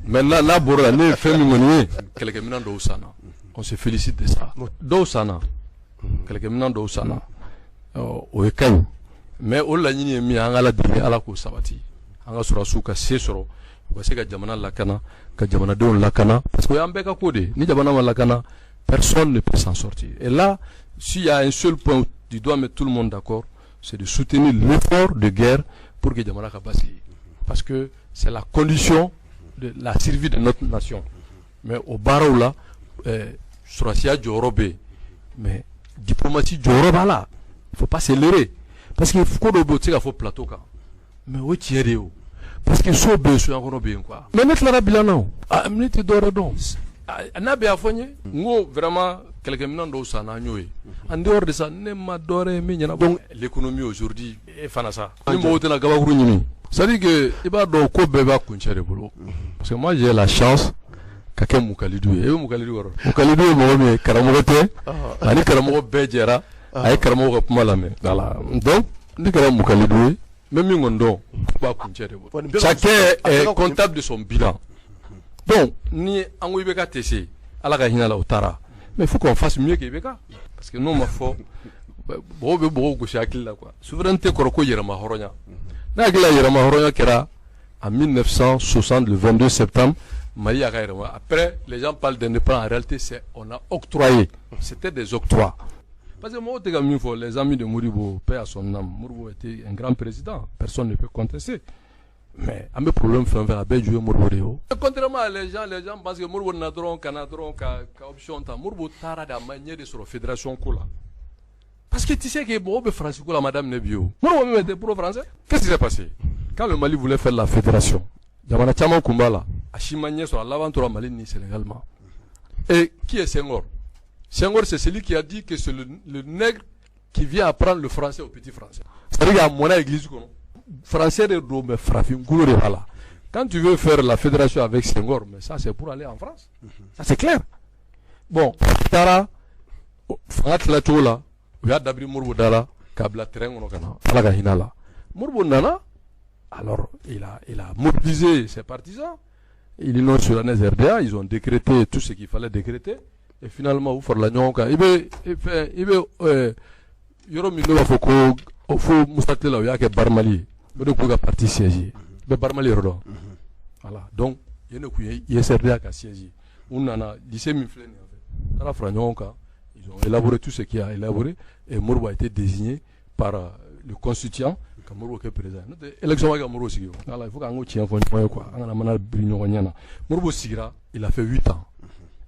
maintenant n'a bɔra la, ne ye fɛn min kɔni ye, kɛlɛkɛminɛn dɔw sanna, on se félicite de ça. Dɔw sanna, kɛlɛkɛminɛn dɔw sanna, o ye ka ɲi, mais o laɲini ye min ye, an ka Ala deli, Ala k'o sabati, an ka sɔrɔdasiw ka se sɔrɔ, u ka se ka jamana lakana, ka jamanadenw lakana, parce que o y'an bɛɛ ka ko de ye. Ni jamana ma lakana, personne ne peut s'en sortir. Et là, s'il y a un seul point où tu dois mettre tout le monde d'accord, c'est de soutenir l'effort de guerre pour que jamana ka basigi, parce que c'est la condition de la survie de notre nation. Mais o baaraw la, sɔrɔdasiya jɔyɔrɔ bɛ yen, mais diplomatie jɔyɔrɔ b'a la. Il faut pas se leurrer, parce que ko dɔw bɛ yen, o tɛ se ka fɔ plateau kan, mais o ye tiɲɛ de ye o, parce que so bɛ yen, soɲɛkɔnɔ bɛ yen quoi. Mais ne tilara bilan na o, ah, ne tɛ dɔwɛrɛ dɔn, n'a bɛ a fɔ n ye, n ko vraiment kɛlɛkɛminɛn dɔw sanna, an y'o ye. En dehors de ça, ne ma dɔwɛrɛ ye min ɲɛnabɔ. Donc l'économie aujourd'hui, e fana sa, ni mɔgɔw tɛna gabakuru ɲini, c'est à dire que i b'a dɔn ko bɛɛ b'a kuncɛ de bolo, parce que moi j'ai la chance ka kɛ mukalidu ye. E bɛ mukalidu kɔrɔ? Mukalidu ye mɔgɔ min ye, karamɔgɔ tɛ, ani karamɔgɔ bɛɛ jɛra, a ye karamɔgɔ ka kuma lamɛn. Voilà, donc ne kɛra mukalidu ye, n bɛ min kɔni dɔn, b'a kuncɛ de bolo. Chacun est comptable de son bilan. Donc ni an ko IBK tɛ se, Ala ka hinɛ la, o taara, mais il faut qu'on fasse mieux que IBK, parce que n'o ma fɔ, mɔgɔw bɛ mɔgɔw gosi hakili la quoi. Souveraineté kɔrɔ ko yɛrɛma hɔrɔnya. Ne hakili la, yɛrɛma hɔrɔnya kɛra en 1960, le 22 septembre, Mali y'a ka yɛrɛma. Après, les gens parlent d'indépendance, en réalité c'est on a octroyé, c'était des octrois, parce que mɔgɔw tɛ ka min fɔ, les amis de Modibo, paix à son âme, Modibo était un grand président, personne ne peut contester. Mais an bɛ problème fɛn fɛn, a bɛɛ ju ye Modibo de ye o. Contrairement à les gens pensent que Modibo nana dɔrɔn ka na dɔrɔn ka option ta. Modibo taara de, a ma ɲɛ de sɔrɔ fédération ko la. Parce que tu sais que mɔgɔw bɛ France ko la, a ma daminɛ bi o. Modibo même était pro-français. Qu'est-ce qui s'est passé? Quand le Mali voulait faire la fédération, jamana caman kun b'a la, a si ma ɲɛ sɔrɔ, a laban tora Mali ni Sénégal ma. Et qui est Senghor? Senghor, c'est celui qui a dit que c'est le nègre qui vient apprendre le français au petit français. C'est-à-dire qu'il a mɔnna église kɔnɔ. Français de don, mais farafin golo de b'a la. Quand tu veux faire la fédération avec Senghor, mais ça, c'est pour aller en France. Ça, c'est clair. Bon, taara fanga tila cogo la, u y'a dabiri Modibo da la k'a bila terrain kɔnɔ ka na. Ala ka hinɛ a la. Modibo nana, alors il a mobilisé ses partisans. L'Union soudanaise RDA, ils ont décrété tout ce qu'il fallait décréter. Et finalement, u farala ɲɔgɔn kan. I bɛ fɛn, i bɛ yɔrɔ min n'o b'a fɔ ko fo Musa tile la, u y'a kɛ Barimali ye. O de k'u ka parti siège ye. I bɛ Barimali yɔrɔ dɔn? Voilà. Donc, yen de tun ye USRDA ka siège ye. U nana lycée min filɛ nin ye, en fait, taara fara ɲɔgɔn kan. Ils ont élaboré tout ce qui a élaboré et Modibo a été désigné par le constituant ka Modibo kɛ président. N'o tɛ, élection ma kɛ ka Modibo sigi o. Voilà, il faut k'an k'o tiɲɛ fɔ ɲɔgɔn ye quoi. An kana mana biri ɲɔgɔn ɲɛ na. Modibo sigira, il a fait 8 ans.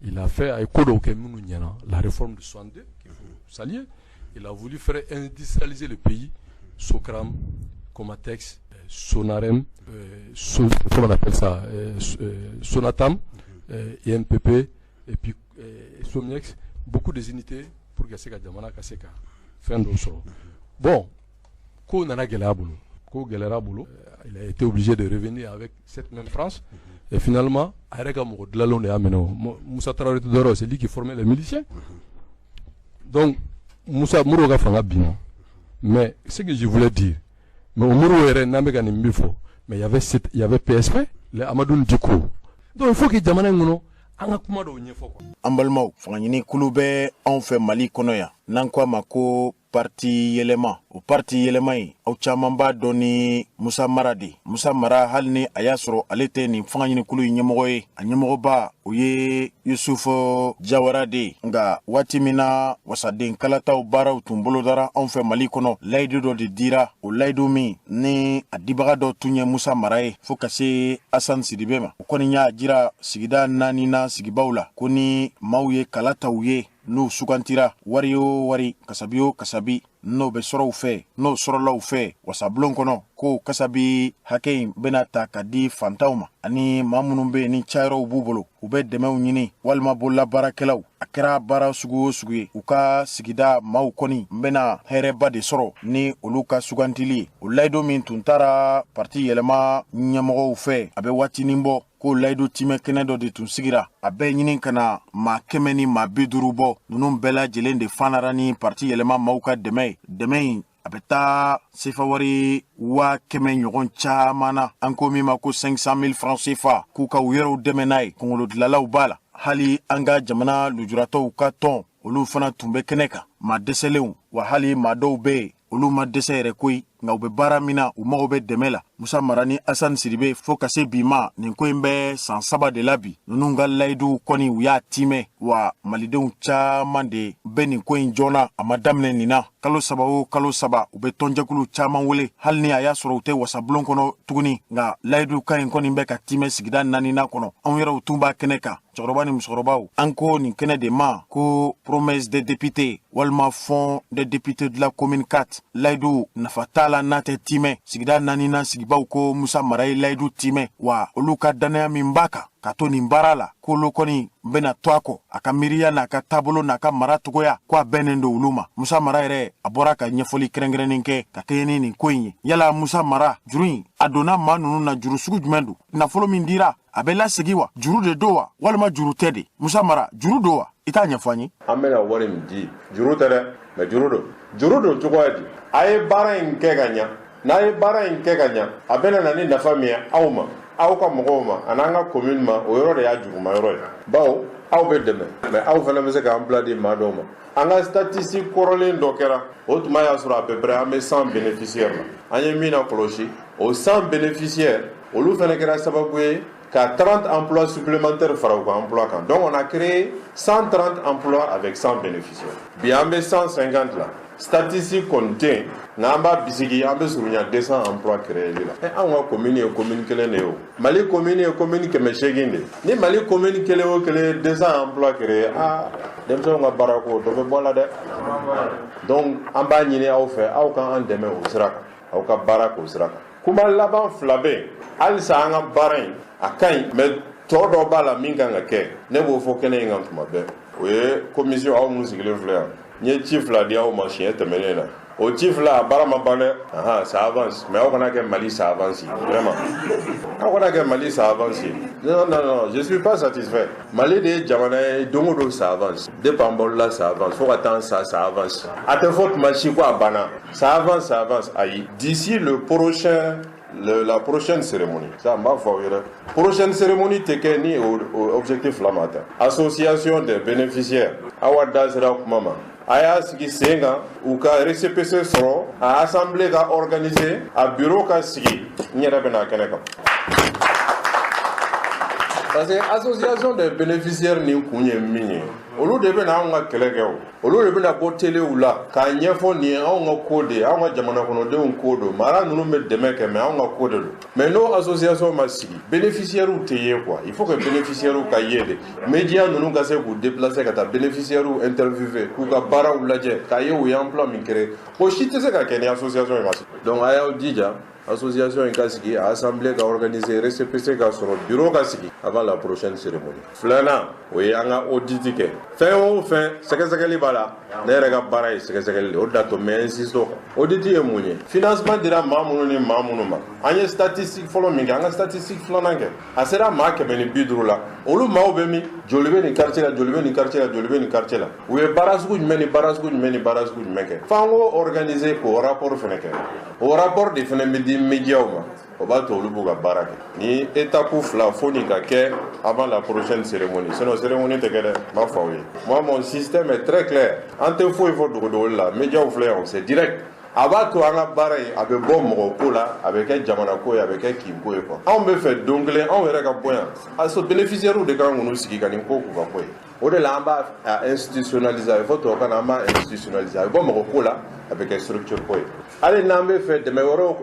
Il a fait, a ye ko dɔw kɛ minnu ɲɛna. La réforme de 62 qu'il faut saluer. Il a voulu faire industrialiser le pays. Socram, Comatex, Sonarem, comment on appelle ça, Sonatam, INPP, et puis Somiex, beaucoup des unités pour que se ka jamana ka se ka fɛn dɔw sɔrɔ. Bon, ko nana gɛlɛya bolo, ko gɛlɛyara bolo, il a été obligé de revenir avec cette même France. Et finalement, a yɛrɛ ka mɔgɔ dilanlenw de y'a minɛ o. Moussa Traoré tɛ dɔwɛrɛ ye, c'est lui qui formait les miliciens. Donc, Moussa Modibo ka fanga binna. Mais ce que je voulais dire, mais o Modibo yɛrɛ n'an bɛ ka nin min fɔ, mais il y avait PSP, les Amadou Dicko. Donc il faut que jamana in kɔnɔ, an ka kuma dɔw ɲɛfɔ quoi. An balimaw, fangaɲini kulu bɛ anw fɛ Mali kɔnɔ yan n'an ko a ma ko parti Yɛlɛma. O parti Yɛlɛma in, aw caman b'a dɔn ni Musa Mara de. Musa Mara, hali ni a y'a sɔrɔ ale tɛ nin fangaɲinikulu in ɲɛmɔgɔ ye, a ɲɛmɔgɔba o ye Yusufu Jawara de ye. Nka waati min na wasaden kalataw baaraw tun bolodara anw fɛ Mali kɔnɔ, layidu dɔ de dira. O layidu min ni a dibaga dɔ tun ye Musa Mara ye, fɔɔ ka se Asan Sidibe ma, o kɔni y'a jira sigida naani na sigibaw la ko ni maaw ye kalataw ye, n'u sugantira, wari o wari, kasabi o kasabi, n'o bɛ sɔrɔ u fɛ, n'o sɔrɔla u fɛ wasabulon kɔnɔ, ko kasabi hakɛ in bɛna ta ka di fantanw ma ani maa minnu bɛ yen ni cayɔrɔw b'u bolo, u bɛ dɛmɛw ɲini, walima bololabaarakɛlaw, a kɛra baara sugu o sugu ye, u ka sigida maaw kɔni bɛna hɛrɛba de sɔrɔ ni olu ka sugantili ye. O layidu min tun taara parti Yɛlɛma ɲɛmɔgɔw fɛ, a bɛ waatinin bɔ ko layidu timɛ kɛnɛ dɔ de tun sigira, a bɛɛ ɲini ka na maa 150 bɔ. Ninnu bɛɛ lajɛlen de fanara ni parti Yɛlɛma maaw ka dɛmɛ ye. Dɛmɛ in, a bɛ taa sefa wari 100 000 ɲɔgɔn caman na, an ko min ma ko 500 000 francs CFA, k'u ka u yɛrɛw dɛmɛ n'a ye. Kunkolodilanlaw b'a la, hali an ka jamana lujuratɔw ka tɔn, olu fana tun bɛ kɛnɛ kan, maa dɛsɛlenw wa, hali maa dɔw bɛ yen, olu ma dɛsɛ yɛrɛ koyi, nka u bɛ baara min na, u mago bɛ dɛmɛ la. Musa Mara ni Asan Siribe, fo ka se bi ma, nin ko in bɛ san 3 de la bi, ninnu ka layidu kɔni, u y'a timɛ wa. Malidenw caman de bɛ nin ko in joona. A ma daminɛ nin na. Kalo 3 o kalo 3, u bɛ tɔnjɛkulu caman wele, hali ni a y'a sɔrɔ u tɛ wasabulon kɔnɔ tuguni, nka layidu kan in kɔni bɛ ka timɛ sigida naaninan kɔnɔ. Anw yɛrɛw tun b'a kɛnɛ kan, cɛkɔrɔba ni musokɔrɔbaw. An ko nin kɛnɛ de ma ko promesse des députés walima fonds des députés de la commune 4. Layidu nafa t'a la n'a tɛ timɛ. Sigida naaninan sigibaw ko Musa Mara ye layidu timɛ wa, olu ka dannaya min b'a kan ka to nin baara la, k'olu kɔni bɛna to a kɔ, a ka miiriya n'a ka taabolo n'a ka mara togoya, ko a bɛnnen don olu ma. Musa Mara yɛrɛ, a bɔra ka ɲɛfɔli kɛrɛnkɛrɛnnen kɛ ka kɛɲɛ ni nin ko in ye. Yala Musa Mara, juru in a donna maa ninnu na, juru sugu jumɛn don? Nafolo min dira, a bɛ lasegi wa? Juru de don wa, walima juru tɛ de? Musa Mara, juru don wa? I t'a ɲɛfɔ an ye. An bɛna wari min di, juru tɛ dɛ, mɛ juru don. Juru don cogoya di? A ye baara in kɛ ka ɲa. N'a ye baara in kɛ ka ɲa, a bɛna na ni nafa min ye aw ma, aw ka mɔgɔw ma, ani an ka commune ma, o yɔrɔ de y'a juruma yɔrɔ ye, bawo aw bɛ dɛmɛ, mɛ aw fana bɛ se k'an bila di maa dɔw ma. An ka statistique kɔrɔlen dɔ kɛra, o tuma y'a sɔrɔ à peu près an bɛ 100 bénéficiaires la. An ye min na kɔlɔsi, o 100 bénéficiaires, olu fana kɛra sababu ye ka 30 emplois supplémentaires fara u ka emploi kan. Donc on a créé 130 emplois avec 100 bénéficiaires. Bi, an bɛ 150 la. Statistique kɔni tɛ yen, nka an b'a bisigi, an bɛ surunya 200 emplois créer la. Ɛ, anw ka commune ye commune kelen de ye o. Mali commune ye commune 800 de ye. Ni Mali commune kelen o kelen ye 200 emplois créer, aa, denmisɛnw ka baara ko dɔ bɛ bɔ a la dɛ. Donc an b'a ɲini aw fɛ, aw ka an dɛmɛ o sira kan, aw ka baara k'o sira kan. Kuma laban fila bɛ yen. Halisa an ka baara in, a ka ɲi, mais tɔ dɔ b'a la min kan ka kɛ. Ne b'o fɔ kɛnɛ in kan tuma bɛɛ. O ye commission, aw minnu sigilen filɛ yan, n ye ci fila di aw ma siɲɛ tɛmɛnen na. O ci fila, a baara ma ban dɛ. Ahan, ça avance, mais aw kana kɛ Mali ça avance. Vraiment, aw kana kɛ Mali ça avance. Non, non, non, je suis pas satisfait. Mali de ye jamana ye, don o don ça avance. Depuis an bɔla, ça avance, fo ka taa sa, ça avance. A tɛ fɔ tuma si ko a banna. Ça avance, ça avance, ayi. D'ici le prochain le, la prochaine cérémonie, ça n b'a fɔ aw ye dɛ, prochaine cérémonie tɛ kɛ ni o objectif fila ma atteint. Association des bénéficiaires, aw da sera kuma ma, a y'a sigi sen kan, u ka récépissé sɔrɔ, a assemblée ka organiser, a bureau ka sigi, n yɛrɛ bɛ na kɛnɛ kan. Parce que association des bénéficiaires nin kun ye min ye, olu de bɛna anw ka kɛlɛ kɛ. O olu de bɛna bɔ telew la k'a ɲɛfɔ nin ye anw ka ko de ye, anw ka jamana kɔnɔdenw ko don. Mara ninnu bɛ dɛmɛ kɛ, mais anw ka ko de don. Mais n'o association ma sigi, bénéficiaires tɛ ye quoi. Il faut que bénéficiaires ka ye de, média ninnu ka se k'u déplacer ka taa bénéficiaires interviewer, k'u ka baaraw lajɛ, k'a ye u ye emploi min créer. O si tɛ se ka kɛ ni association in ma sigi. Donc a y'aw jija, association in ka sigi, a assemblée ka organiser, récépissé ka sɔrɔ, bureau ka sigi avant la prochaine cérémonie. Filanan, o ye an ka audit kɛ. Fɛn o fɛn, sɛgɛsɛgɛli b'a la. Ne yɛrɛ ka baara ye sɛgɛsɛgɛli de, o de la to n bɛ insister o kan. Audit ye mun ye? Financement dira maa minnu ni maa minnu ma, an ye statistique fɔlɔ min kɛ, an ka statistique filanan kɛ, a sera maa 150 la. Olu maaw bɛ min? Joli bɛ nin quartier la? Joli bɛ nin quartier la? Joli bɛ nin quartier la? U ye baara sugu jumɛn ni baara sugu jumɛn ni baara sugu jumɛn kɛ? F'an k'o organiser, k'o rapport fɛnɛ kɛ. O rapport de fɛnɛ bɛ di médiaw ma, o b'a to olu b'u ka baara kɛ. Ni étape fila, fo nin ka kɛ avant la prochaine cérémonie, sinon cérémonie tɛ kɛ dɛ. N b'a fɔ aw ye, moi, mon système est très clair. An tɛ foyi fɔ dogodogoli la. Médiaw filɛ yan, c'est direct. A b'a to an ka baara in, a bɛ bɔ mɔgɔ ko la, a bɛ kɛ jamana ko ye, a bɛ kɛ kinko ye quoi. Anw bɛ fɛ don kelen anw yɛrɛ ka bɔ yan, a so bénéficiaires de kan k'u sigi ka nin ko k'u ka ko ye. O de la an b'a institutionnaliser. A bɛ fɔ tubabukan na, an b'a institutionnaliser. A bɛ bɔ mɔgɔ ko la, a bɛ kɛ structure ko ye. Hali n'an bɛ fɛ dɛmɛ wɛrɛw,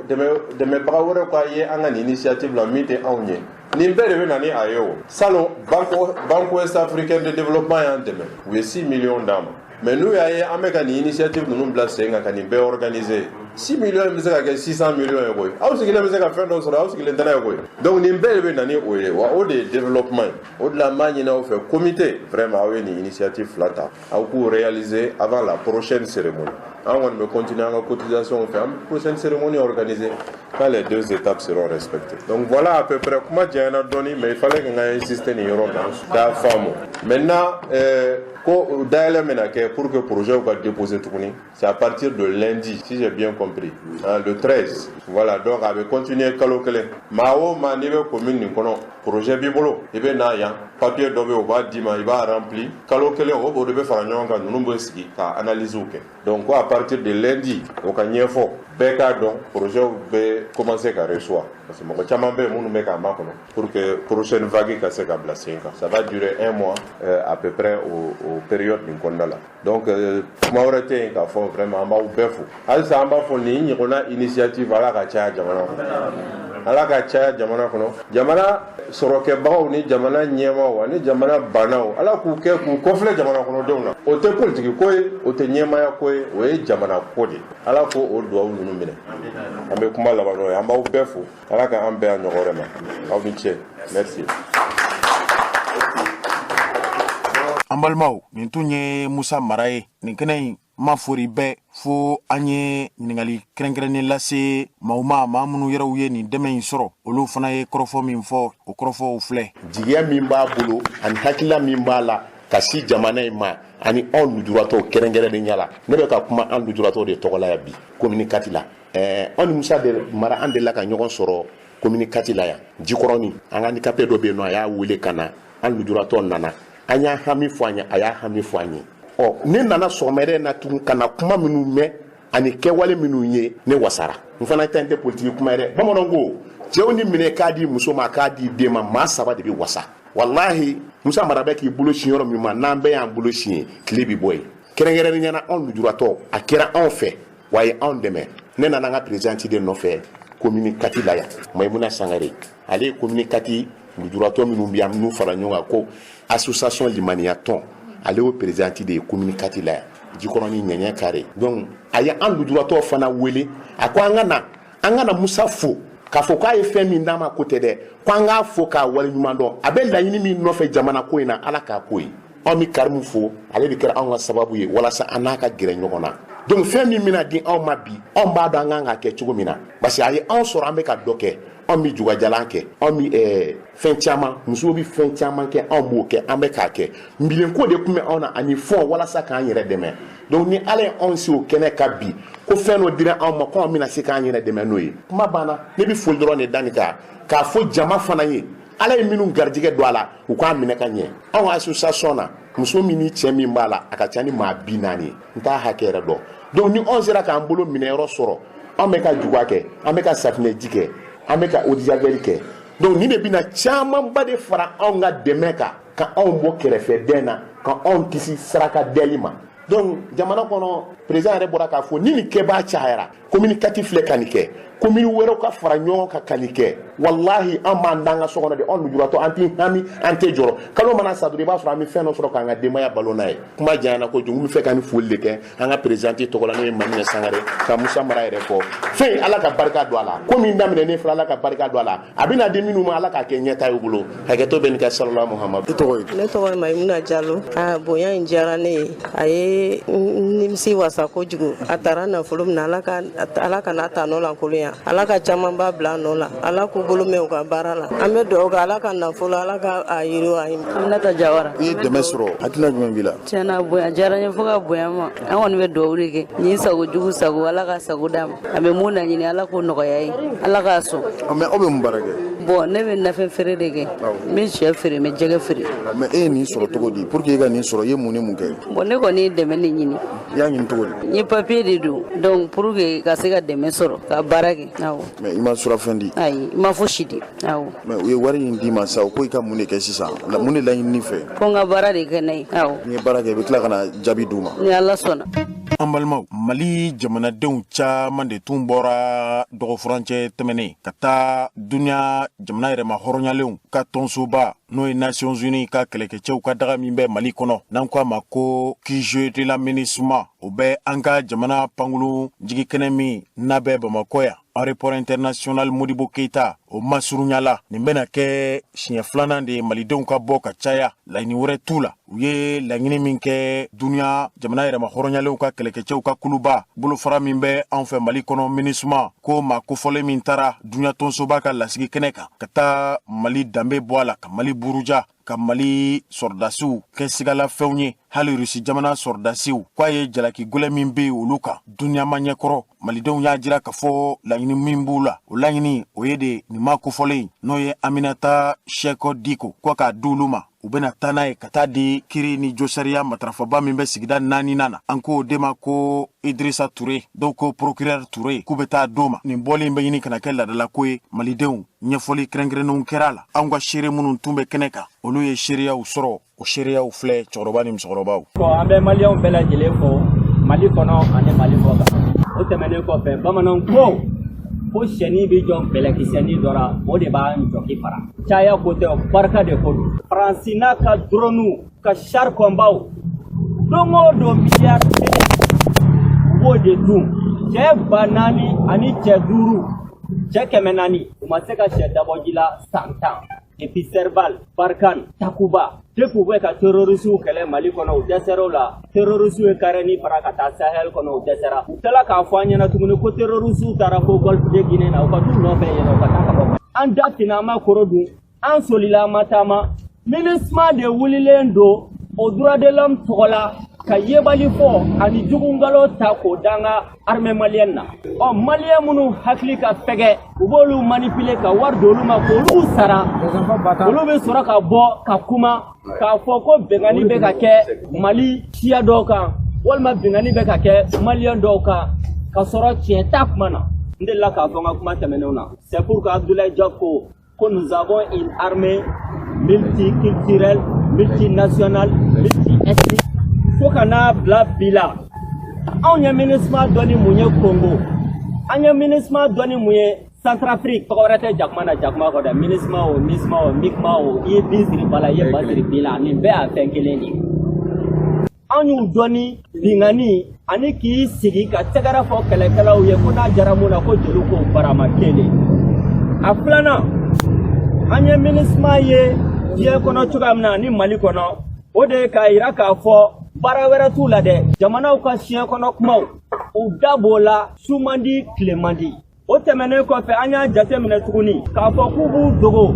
dɛmɛbaga wɛrɛw ka ye an ka nin initiative la min tɛ anw ye, nin bɛɛ de bɛ na ni a ye. O salon, Banque Ouest Africaine de Développement y'an dɛmɛ, u ye 6 millions d'an ma. Mais n'u y'a ye an bɛ ka nin initiative ninnu bila sen kan, ka nin bɛɛ organiser, 6 millions in bɛ se ka kɛ 600 millions ye koyi. Aw sigilen bɛ se ka fɛn dɔ sɔrɔ, aw sigilen tɛ n'a ye koyi. Donc nin bɛɛ de bɛ na ni o ye wa, o de ye développement ye. O de la n b'a ɲini aw fɛ, comité, vraiment, aw ye nin initiative fila ta, aw k'u réaliser avant la prochaine cérémonie. An kɔni bɛ continuer an ka cotisation fɛ, an bɛ prochaine cérémonie organiser quand les deux étapes seront respectées. Donc voilà à peu près. Kuma janyana dɔɔni, mais il fallait que n ka insister nin yɔrɔ kan k'a faamu. Maintenant, ko dayɛlɛ bɛna kɛ pour que projet ka déposer tuguni, c'est à partir de lundi, si j'ai bien compris, hein, le 13. Voilà, donc a bɛ continuer kalo kelen. Maa o maa n'i bɛ commune nin kɔnɔ, projet b'i bolo, i bɛ na yan, papier dɔ bɛ yen, o b'a d'i ma, i b'a rempli. Kalo kelen o de bɛ fara ɲɔgɔn kan, ninnu bɛ sigi ka analyse kɛ. Donc ko à partir de lundi, o ka ɲɛfɔ bɛɛ k'a dɔn, projet bɛ commencer ka recevoir, parce que mɔgɔ caman bɛ yen minnu bɛ k'a makɔnɔ pour que prochaine vague ka se ka bila sen kan. Ça va durer un mois à peu près o période nin kɔnɔna la. Donc kuma wɛrɛ tɛ yen k'a fɔ. Vraiment, an b'aw bɛɛ fo. Halisa an b'a fɔ, nin ɲɔgɔnna initiative, Ala ka caya jamana kɔnɔ, Ala ka caya jamana kɔnɔ. Jamana sɔrɔkɛbagaw ni jamana ɲɛmaaw ani jamana bannaw, Ala k'u kɛ k'u kɔfilɛ jamana kɔnɔdenw na. O tɛ politiki ko ye, o tɛ ɲɛmaaya ko ye, o ye jamana ko de ye. Ala ko o duwawu ninnu minɛ. An bɛ kuma laban n'o ye. An b'aw bɛɛ fo. Ala ka an bɛn a ɲɔgɔn wɛrɛ ma. Aw ni ce, merci. An balimaw, nin tun ye Musa Mara ye. Nin kɛnɛ in ma fori bɛɛ fo an ye ɲiningali kɛrɛnkɛrɛnnen lase maaw ma, maa minnu yɛrɛw ye nin dɛmɛ in sɔrɔ. Olu fana ye kɔrɔfɔ min fɔ, o kɔrɔfɔw filɛ. Jigiya min b'a bolo ani hakilila min b'a la ka si jamana in ma ani anw lujuratɔw kɛrɛnkɛrɛnnenya la, ne bɛ ka kuma an lujuratɔw de tɔgɔ la yan bi commune 4 la. Anw ni Musa de Mara, an delila ka ɲɔgɔn sɔrɔ commune 4 la yan Jikɔrɔni. An ka handicapé dɔ bɛ yen nɔ, a y'a wele ka na, an lujuratɔ nana, an y'a hami fɔ an ye, a y'a hami fɔ an ye. Ɔ, ne nana sɔgɔmada in na tugun ka na kuma minnu mɛn ani kɛwale minnu ye, ne wasara. N fana ta in tɛ politiki kuma ye dɛ. Bamananw ko cɛw ni minɛ k'a di muso ma, k'a di den ma, maa saba de bɛ wasa. Walahi, Musa Mara bɛ k'i bolo sin yɔrɔ min ma, n'an bɛɛ y'an bolo sin ye, tile bɛ bɔ yen. Kɛrɛnkɛrɛnnenya la anw lujuratɔ, a kɛra anw fɛ, wa a ye anw dɛmɛ. Ne nana n ka présidente de nɔfɛ commune 4 la yan, Mayimuna Sangare. Ale ye commune 4 lujuratɔ minnu bɛ yan n'u fara ɲɔgɔn kan ko association limaniya tɔn, ale y'o présidente de ye commune 4 la yan, Jikɔrɔni ɲɛɲɛ kare. Donc a ye an lujuratɔ fana wele, a ko an ka na Musa fo k'a fɔ k'a ye fɛn min d'a ma ko tɛ dɛ, ko an k'a fo k'a waleɲuman dɔn. A bɛ laɲini min nɔfɛ jamana ko in na, Ala k'a ko ye. Anw bɛ Karimu fo, ale de kɛra anw ka sababu ye walasa an n'a ka gɛrɛ ɲɔgɔn na. Donc fɛn min bɛna di anw ma bi, anw b'a dɔn an kan k'a kɛ cogo min na, parce que a ye anw sɔrɔ an bɛ ka dɔ kɛ. Anw bɛ jugajalan kɛ, anw bɛ fɛn caman, musow bɛ fɛn caman kɛ, anw b'o kɛ, an bɛ k'a kɛ. Nbilenko de tun bɛ anw na ani fɔn walasa k'an yɛrɛ dɛmɛ. Donc ni Ala ye anw se o kɛnɛ kan bi, ko fɛn dɔ dira anw ma ko anw bɛna se k'an yɛrɛ dɛmɛ n'o ye, kuma banna. Ne bɛ foli dɔrɔn de da nin kan k'a fɔ jama fana ye, Ala ye minnu garijɛgɛ don a la, u k'a minɛ ka ɲɛ. Anw association na, muso min ni cɛ min b'a la, a ka ca ni maa 40 ye, n t'a hakɛ yɛrɛ dɔn. Donc ni anw sera k'an bolo minɛyɔrɔ sɔrɔ, anw bɛ ka juga kɛ, an bɛ ka safinɛji kɛ, an bɛ ka eau de javel kɛ. Donc nin de bɛna camanba de fara anw ka dɛmɛ kan, ka anw bɔ kɛrɛfɛdɛn na, ka anw kisi saraka dɛli ma. Donc jamana kɔnɔ, président yɛrɛ bɔra k'a fɔ ni nin kɛbaa cayara, commune 4 filɛ ka nin kɛ, commune wɛrɛw ka fara ɲɔgɔn kan ka nin kɛ, walahi an b'an d'an ka so kɔnɔ de, anw lujuratɔ an tɛ hami, an tɛ jɔrɔ. Kalo mana sa dɔrɔn, i b'a sɔrɔ an bɛ fɛn dɔ sɔrɔ k'an ka denbaya balo n'a ye. Kuma janyana kojugu, n bɛ fɛ ka nin foli de kɛ an ka présidente tɔgɔ la, n'o ye Mamina Sangare, ka Musa Mara yɛrɛ fɔ. Fɛn Ala ka barika don a la, ko min daminɛnen filɛ, Ala ka barika don a la, a bɛna di minnu ma, Ala k'a kɛ ɲɛta y'u bolo. Hakɛto bɛ nin kɛ. Salala Muhamadu. E tɔgɔ ye? Ne tɔgɔ ye Mayimuna Jalo. A bonya in diyara ne ye, a ye nimisi wasa kojugu. A taara nafolo min na, Ala ka n'a ta nɔ lankolonya, Ala ka camanba bila a nɔ la, Ala k'u bolo mɛn u ka baara la. An bɛ dugawu kɛ, Ala ka nafolo, Ala ka a yiriwa. Aminata Jawara. I ye dɛmɛ sɔrɔ, hakilina jumɛn b'i la? Tiɲɛna, bonya diyara n ye fo ka bonya ma. An kɔni bɛ dugawu de kɛ, nin sago jugu sago, Ala ka sago d'a ma. A bɛ mun laɲini, Ala k'o nɔgɔya ye, Ala k'a sɔn. Mais aw bɛ mun baara kɛ? Bon, ne bɛ nafɛn feere de kɛ, n bɛ sɛ feere, n bɛ jɛgɛ feere. Mais e ye nin sɔrɔ cogo di? Pour que e ka nin sɔrɔ, i ye mun ni mun kɛ? Bon, ne kɔni ye dɛmɛ de ɲini. I y'a ɲini cogo di? N ye papier de don, donc pour que ka se ka dɛmɛ sɔrɔ ka baara kɛ. Awɔ. Mais i ma surafɛn di? Ayi, i ma fosi di. Awɔ. Mais u ye wari in d'i ma sa, u ko i ka mun de kɛ sisan? Mun de laɲini fɛ? Ko n ka baara de kɛ n'a ye. Awɔ. N'i ye baara kɛ, i bɛ tila ka na jaabi d'u ma? Ni Ala sɔnna. An balimaw, Mali jamanadenw caman de tun bɔra dɔgɔfurancɛ tɛmɛnen ka taa duniya jamana yɛrɛma hɔrɔnyalenw ka tɔnsoba, n'o ye Nations Unies ka kɛlɛkɛcɛw ka daga min bɛ Mali kɔnɔ, n'an ko a ma ko QG de la MINUSMA, o bɛ an ka jamana pankurun jigikɛnɛ min n'a bɛ Bamakɔ yan, aéroport international Modibo Keita, o masurunyala. Nin bɛna kɛ siɲɛ filanan de ye malidenw ka bɔ ka caya. Laɲini wɛrɛ t'u la, u ye laɲini min kɛ duniya jamana yɛrɛma hɔrɔnyalenw ka kɛlɛkɛcɛw ka kuluba bolofara min bɛ anw fɛ Mali kɔnɔ, MINUSMA, ko maa kofɔlen min taara duniya tɔnsoba ka lasigi kɛnɛ kan ka taa Mali danbe bɔ a la, ka Mali buruja, ka Mali sɔrɔdasiw kɛ sigalafɛnw ye, hali Rusi jamana sɔrɔdasiw, k'a ye jalaki gwɛlɛ min bɛ yen olu kan duniya ma ɲɛkɔrɔ. Malidenw y'a jira k'a fɔ laɲini min b'u la, o laɲini o ye de nin maa kofɔlen, n'o ye Aminata Seko Diko, ko k'a di olu ma, u bɛna taa n'a ye ka taa di kiri ni josariya matarafaba min bɛ sigida 4nan na, an k'o de ma ko Idrissa Touré, dɔw ko procureur Touré, k'u bɛ taa d'o ma. Nin bɔli in bɛ ɲini kana kɛ laadalako ye. Malidenw, ɲɛfɔli kɛrɛnkɛrɛnnenw kɛra a la. Anw ka seere minnu tun bɛ kɛnɛ kan, olu ye seereyaw sɔrɔ. O seereyaw filɛ, cɛkɔrɔba ni musokɔrɔbaw. An bɛ maliyɛnw bɛɛ lajɛlen fo Mali kɔnɔ ani Mali kɔ kan. O tɛmɛnen kɔfɛ, bamananw ko sɛni bɛ jɔ bɛlɛkisɛnin dɔ la, o de b'a jɔki fara. Caya ko tɛ, barika de ko don. Faransi n'a ka drone, ka char combat, don o don miliyari 1 u b'o de dun. Cɛ 4000 ani cɛ 5, cɛ 400, u ma se ka sɛ dabɔji la san 10. Depuis Serval, Barkhane, Takuba, depuis u bɛ ka terroristew kɛlɛ Mali kɔnɔ, u dɛsɛra o la. Terroristew ye carène fara ka taa Sahel kɔnɔ, u dɛsɛra. U tilala k'a fɔ an ɲɛna tuguni ko terroristew taara ko Golfe de Guinée na, u ka t'u nɔfɛ yen, u ka taa ka bɔ. An da tina, an ma koro dun, an solila, an ma taama. MINUSMA de wulilen don o droit de l'homme tɔgɔ la ka yebali fɔ ani jugungalo ta k'o da an ka armée malienne na. Ɔ, maliyɛn minnu hakili ka fɛgɛ, u b'olu manipuler ka wari d'olu ma k'olu sara, olu bɛ sɔrɔ ka bɔ ka kuma k'a fɔ ko bɛnkanni bɛ ka kɛ Mali siya dɔw kan, walima bɛnkanni bɛ ka kɛ maliyɛn dɔw kan, ka sɔrɔ tiɲɛ t'a kuma na. N delila k'a fɔ n ka kuma tɛmɛnenw na, c'est pour que Abdoulaye Diop ko nous avons une armée multiculturelle, multinationale, multiethnique. Fo ka n'a bila bi la, anw ye MINUSMA dɔn ni mun ye Congo, an ye MINUSMA dɔn ni mun ye Centrafrique. Tɔgɔ wɛrɛ tɛ jakuma na jakuma kɔ dɛ. MINUSMA o, MISMA o, MICMA o, i ye bin siri ba la, i ye ba siri bin la, nin bɛɛ y'a fɛn kelen de ye. Anw y'u dɔn ni binkanni ani k'i sigi ka tɛgɛrɛ fɔ kɛlɛkɛlaw ye ko n'a jara mun na ko joli ko barama kelen. A filanan, an ye MINUSMA ye diɲɛ kɔnɔ cogoya min na ani Mali kɔnɔ, o de ye k'a yira k'a fɔ baara wɛrɛ t'u la dɛ, jamanaw ka siɲɛ kɔnɔ kumaw, u da b'o la, su man di, tile man di. O tɛmɛnen kɔfɛ, an y'a jateminɛ tuguni k'a fɔ k'u b'u dogo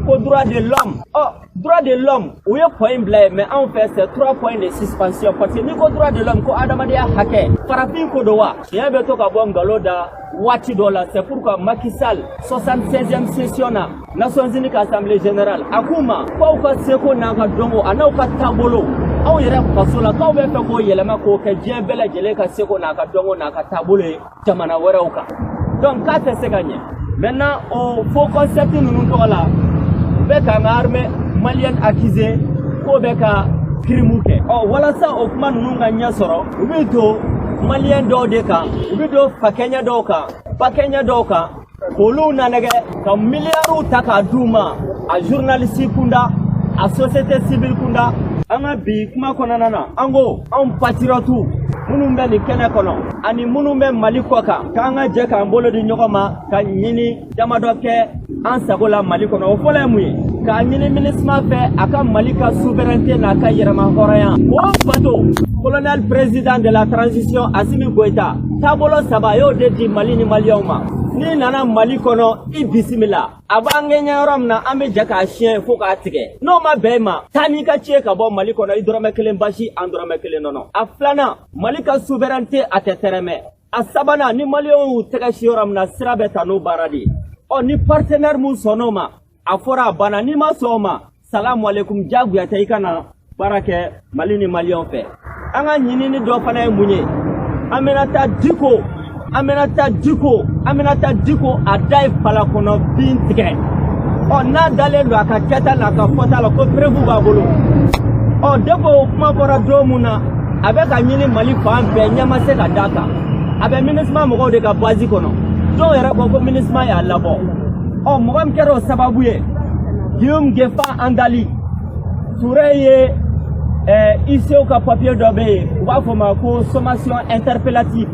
ko droit de l'homme. Ɔ, droit de l'homme, u ye point bila yen, mais anw fɛ, c'est trois points de suspension, parce que n'i ko droit de l'homme, ko adamadenya hakɛ, farafin ko don wa, tiɲɛ bɛ to ka bɔ nkalon da waati dɔ la. C'est pourquoi Macky Sall, 76e session na Nations Unies ka assemblée générale, a k'u ma k'aw ka seko n'aw ka dɔnko a n'aw ka taabolo aw yɛrɛ faso la, k'aw bɛ fɛ k'o yɛlɛma k'o kɛ diɲɛ bɛɛ lajɛlen ka seko n'a ka dɔnko n'a ka taabolo ye jamana wɛrɛw kan. Donc k'a tɛ se ka ɲɛ. Maintenant, o faux concept ninnu tɔgɔ la, u bɛ k'an ka armée malienne accuser k'o bɛ ka crime kɛ. Ɔ, walasa o kuma ninnu ka ɲɛ sɔrɔ, u bɛ don malien dɔw de kan, u bɛ don fakɛɲɛ dɔw kan, bakɛɲɛ dɔw kan, k'olu nanɛgɛ ka miliyariw ta k'a d'u ma, a journaliste kunda, a société civile kunda. An ka bi kuma kɔnɔna na, an ko anw patriotes minnu bɛ nin kɛnɛ kɔnɔ ani minnu bɛ Mali kɔ kan, k'an ka jɛ k'an bolo di ɲɔgɔn ma ka ɲini damadɔ kɛ an sago la Mali kɔnɔ. O fɔlɔ ye mun ye? K'a ɲini MINUSMA fɛ, a ka Mali ka souveraineté n'a ka yɛrɛma hɔrɔnya k'o bato. Colonel président de la transition Assimi Goïta, taabolo saba a y'o de di Mali ni maliyɛnw ma. N'i nana Mali kɔnɔ, i bisimila. A b'an gɛɲɛ yɔrɔ min na, an bɛ jɛ k'a siɲɛ fo k'a tigɛ. N'o ma bɛn i ma, taa n'i ka ci ye ka bɔ Mali kɔnɔ, i dɔrɔmɛ kelen basi, an dɔrɔmɛ kelen nɔnɔ. A filanan, Mali ka souveraineté, a tɛ tɛrɛmɛ. A sabanan, ni maliyɛnw y'u tɛgɛ si yɔrɔ min na, sira bɛ ta n'o baara de ye. Ɔ, ni partenaire mun sɔnn'o ma, a fɔra a banna. N'i ma sɔn o ma, salamu aleykum, diyagoya tɛ i ka na baara kɛ Mali ni maliyɛnw fɛ. An ka ɲinini dɔ fana ye mun ye? Aminata Diko, Aminata Diko, Aminata Diko, a da ye falakɔnɔ bin tigɛ. Ɔ, n'a dalen don a ka kɛta n'a ka fɔta la ko preuve b'a bolo. Ɔ, depuis o kuma bɔra don mun na, a bɛ ka ɲini Mali fan bɛɛ, ɲɛ ma se ka d'a kan. A bɛ MINUSMA mɔgɔw de ka base kɔnɔ. Dɔw yɛrɛ ko ko MINUSMA y'a labɔ. Ɔ, mɔgɔ min kɛra o sababu ye, Guillaume Ngefa Andali Touré ye. ICO ka papier dɔ bɛ yen, u b'a fɔ o ma ko sommation interpellative,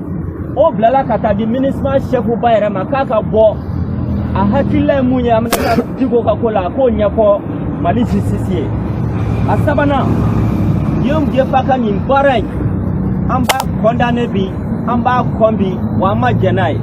o bilala ka taa di MINUSMA chef ba yɛrɛ ma k'a ka bɔ, a hakilila ye mun ye Aminata Diko ka ko la, a k'o ɲɛfɔ Mali justice ye. A sabanan, Guillaume Ngefa ka nin baara in, an b'a condamné bi, an b'a kɔn bi, wa an ma jɛn n'a ye.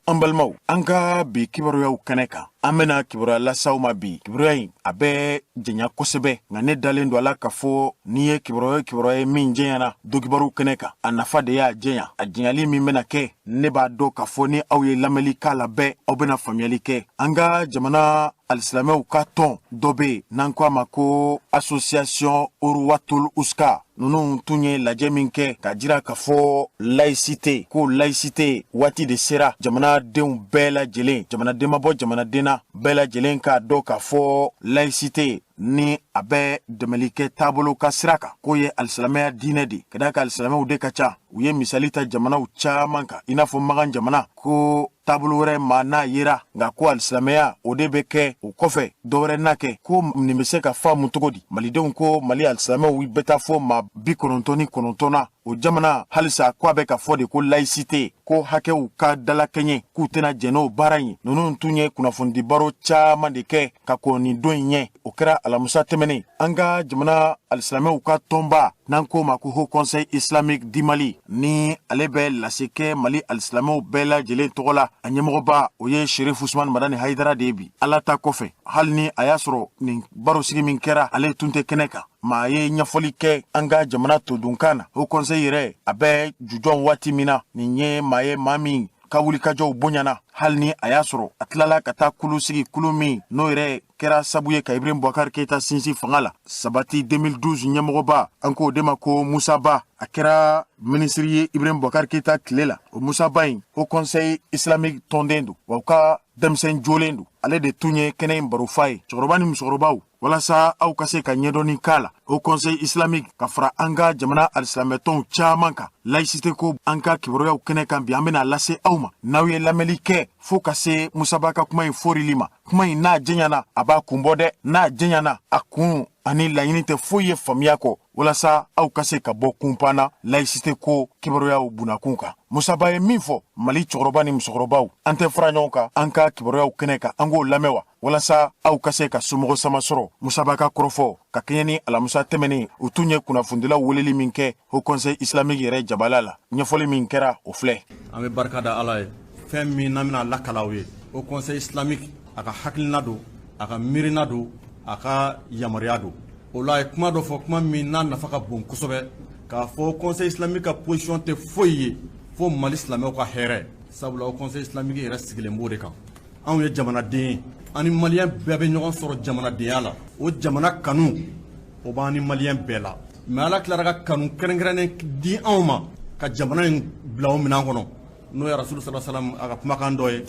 An balimaw, an ka bi kibaruyaw kɛnɛ kan, an bena kibaruya lasaw ma bi. Kibaruya in, a bɛ jɛnya kosɛbɛ, nka ne dalen don a la k'a fɔ n'i ye kibaruya kibaruya ye min jɛɲana donkibaru kɛnɛ kan, a nafa de y'a jɛnya. A jɛnyali min bena kɛ, ne b'a dɔn k'a fɔ ni aw ye lamɛnli k'a la bɛɛ, aw bena faamuyali kɛ. An ka jamana alisilamɛw ka tɔn dɔ be yen n'an ko a ma ko Association Urwatul Uska, ninnu tun ye lajɛ min kɛ k'a jira k'a fɔ laïcité, ko laïcité waati de sera jamanadenw bɛɛ lajɛlen, jamanaden ma bɔ jamanaden na, bɛɛ lajɛlen k'a dɔn k'a fɔ laïcité ni a bɛ dɛmɛli kɛ taabolo ka sira kan, k'o ye alisilamɛya diinɛ de ka d'a kan alisilamɛw de ka ca. U ye misali ta jamanaw caman kan, i n'a fɔ Magan jamana, ko taabolo wɛrɛ ma n'a yera, nka ko alisilamɛya o de bɛ kɛ, o kɔfɛ dɔwɛrɛ n'a kɛ. Ko nin bɛ se ka faamu cogo di? Malidenw ko Mali alisilamɛw bɛ taa fɔ maa 99 na o jamana, halisa ko a bɛ ka fɔ de ko laïcité, ko hakɛw ka dalakɛɲɛ, k'u tɛna jɛn n'o baara in. Ninnu tun ye kunnafonidi baro caman de kɛ ka kɔn nin don in ɲɛ. O kɛra alamusa tɛmɛnen. An ka jamana alisilamɛw ka tɔnba n'an k'o ma ko Haut Conseil Islamique du Mali, ni ale bɛ lase kɛ Mali alisilamɛw bɛɛ lajɛlen tɔgɔ la, a ɲɛmɔgɔba o ye Sherif Usman Madani Hayidara de ye bi. Ala ta kɔfɛ, hali ni a y'a sɔrɔ nin barosigi min kɛra, ale tun tɛ kɛnɛ kan, maa ye ɲɛfɔli kɛ an ka jamana todunkan na. Haut Conseil yɛrɛ, a bɛ jujɔn waati min na, nin ye maa ye, maa min ka wulikajɔw bonyana, hali ni a y'a sɔrɔ a tilala ka taa kulu sigi, kulu min n'o yɛrɛ kɛra sabu ye ka Ibrahim Boubacar Keita sinsin fanga la. Sabati 2012 ɲɛmɔgɔba, an k'o de ma ko Musa Ba, a kɛra minisiri ye Ibrahim Boubacar Keita tile la. O Musa Ba in, Haut Conseil Islamique tɔnden don, wa u ka denmisɛn jolen don. Ale de tun ye kɛnɛ in barofa ye. Cɛkɔrɔba ni musokɔrɔbaw, Walasa aw ka se ka ɲɛdɔnni k'a la, Haut Conseil islamique ka fara an ka jamana alisilamɛtɔnw caman kan, laïcité ko an ka kibaruyaw kɛnɛ kan bi, an bɛna lase aw ma. N'aw ye lamɛnli kɛ fo ka se Musa Ba ka kuma in forili ma, kuma in n'a jɛɲana, a b'a kun bɔ dɛ. N'a jɛɲana, a kun ani laɲini tɛ foyi ye faamuya kɔ, walasa aw ka se ka bɔ kunpan na laïcité ko kibaruyaw bunakun kan. Musa Ba ye min fɔ Mali cɛkɔrɔba ni musokɔrɔbaw, an tɛ fara ɲɔgɔn kan an ka kibaruyaw kɛnɛ kan, an k'o lamɛn wa, walasa aw ka se ka somɔgɔ sama sɔrɔ Musa Ba ka kɔrɔfɔ ka kɛɲɛ ni alamisa tɛmɛnen u tun ye kunnafonidilaw weleli min kɛ Haut Conseil islamique yɛrɛ jabala la. Ɲɛfɔli min kɛra, o filɛ. An bɛ barika da Ala ye. Fɛn min n'an bɛna lakala aw ye, Haut Conseil islamique a ka hakilina don, a ka miirina don, a ka yamaruya don. O la, a ye kuma dɔ fɔ, kuma min n'a nafa ka bon kosɛbɛ, k'a fɔ Conseil islamique ka position tɛ foyi ye fo Mali silamɛw ka hɛrɛ, sabula o Conseil islamique yɛrɛ sigilen b'o de kan. Anw ye jamanaden ye, an ni maliyɛn bɛɛ bɛ ɲɔgɔn sɔrɔ jamanadenya la. O jamana kanu, o b'an ni maliyɛn bɛɛ la, mais Ala tilara ka kanu kɛrɛnkɛrɛnnen di anw ma ka jamana in bila o minɛn kɔnɔ, n'o ye Rasulu salam a ka kumakan dɔ ye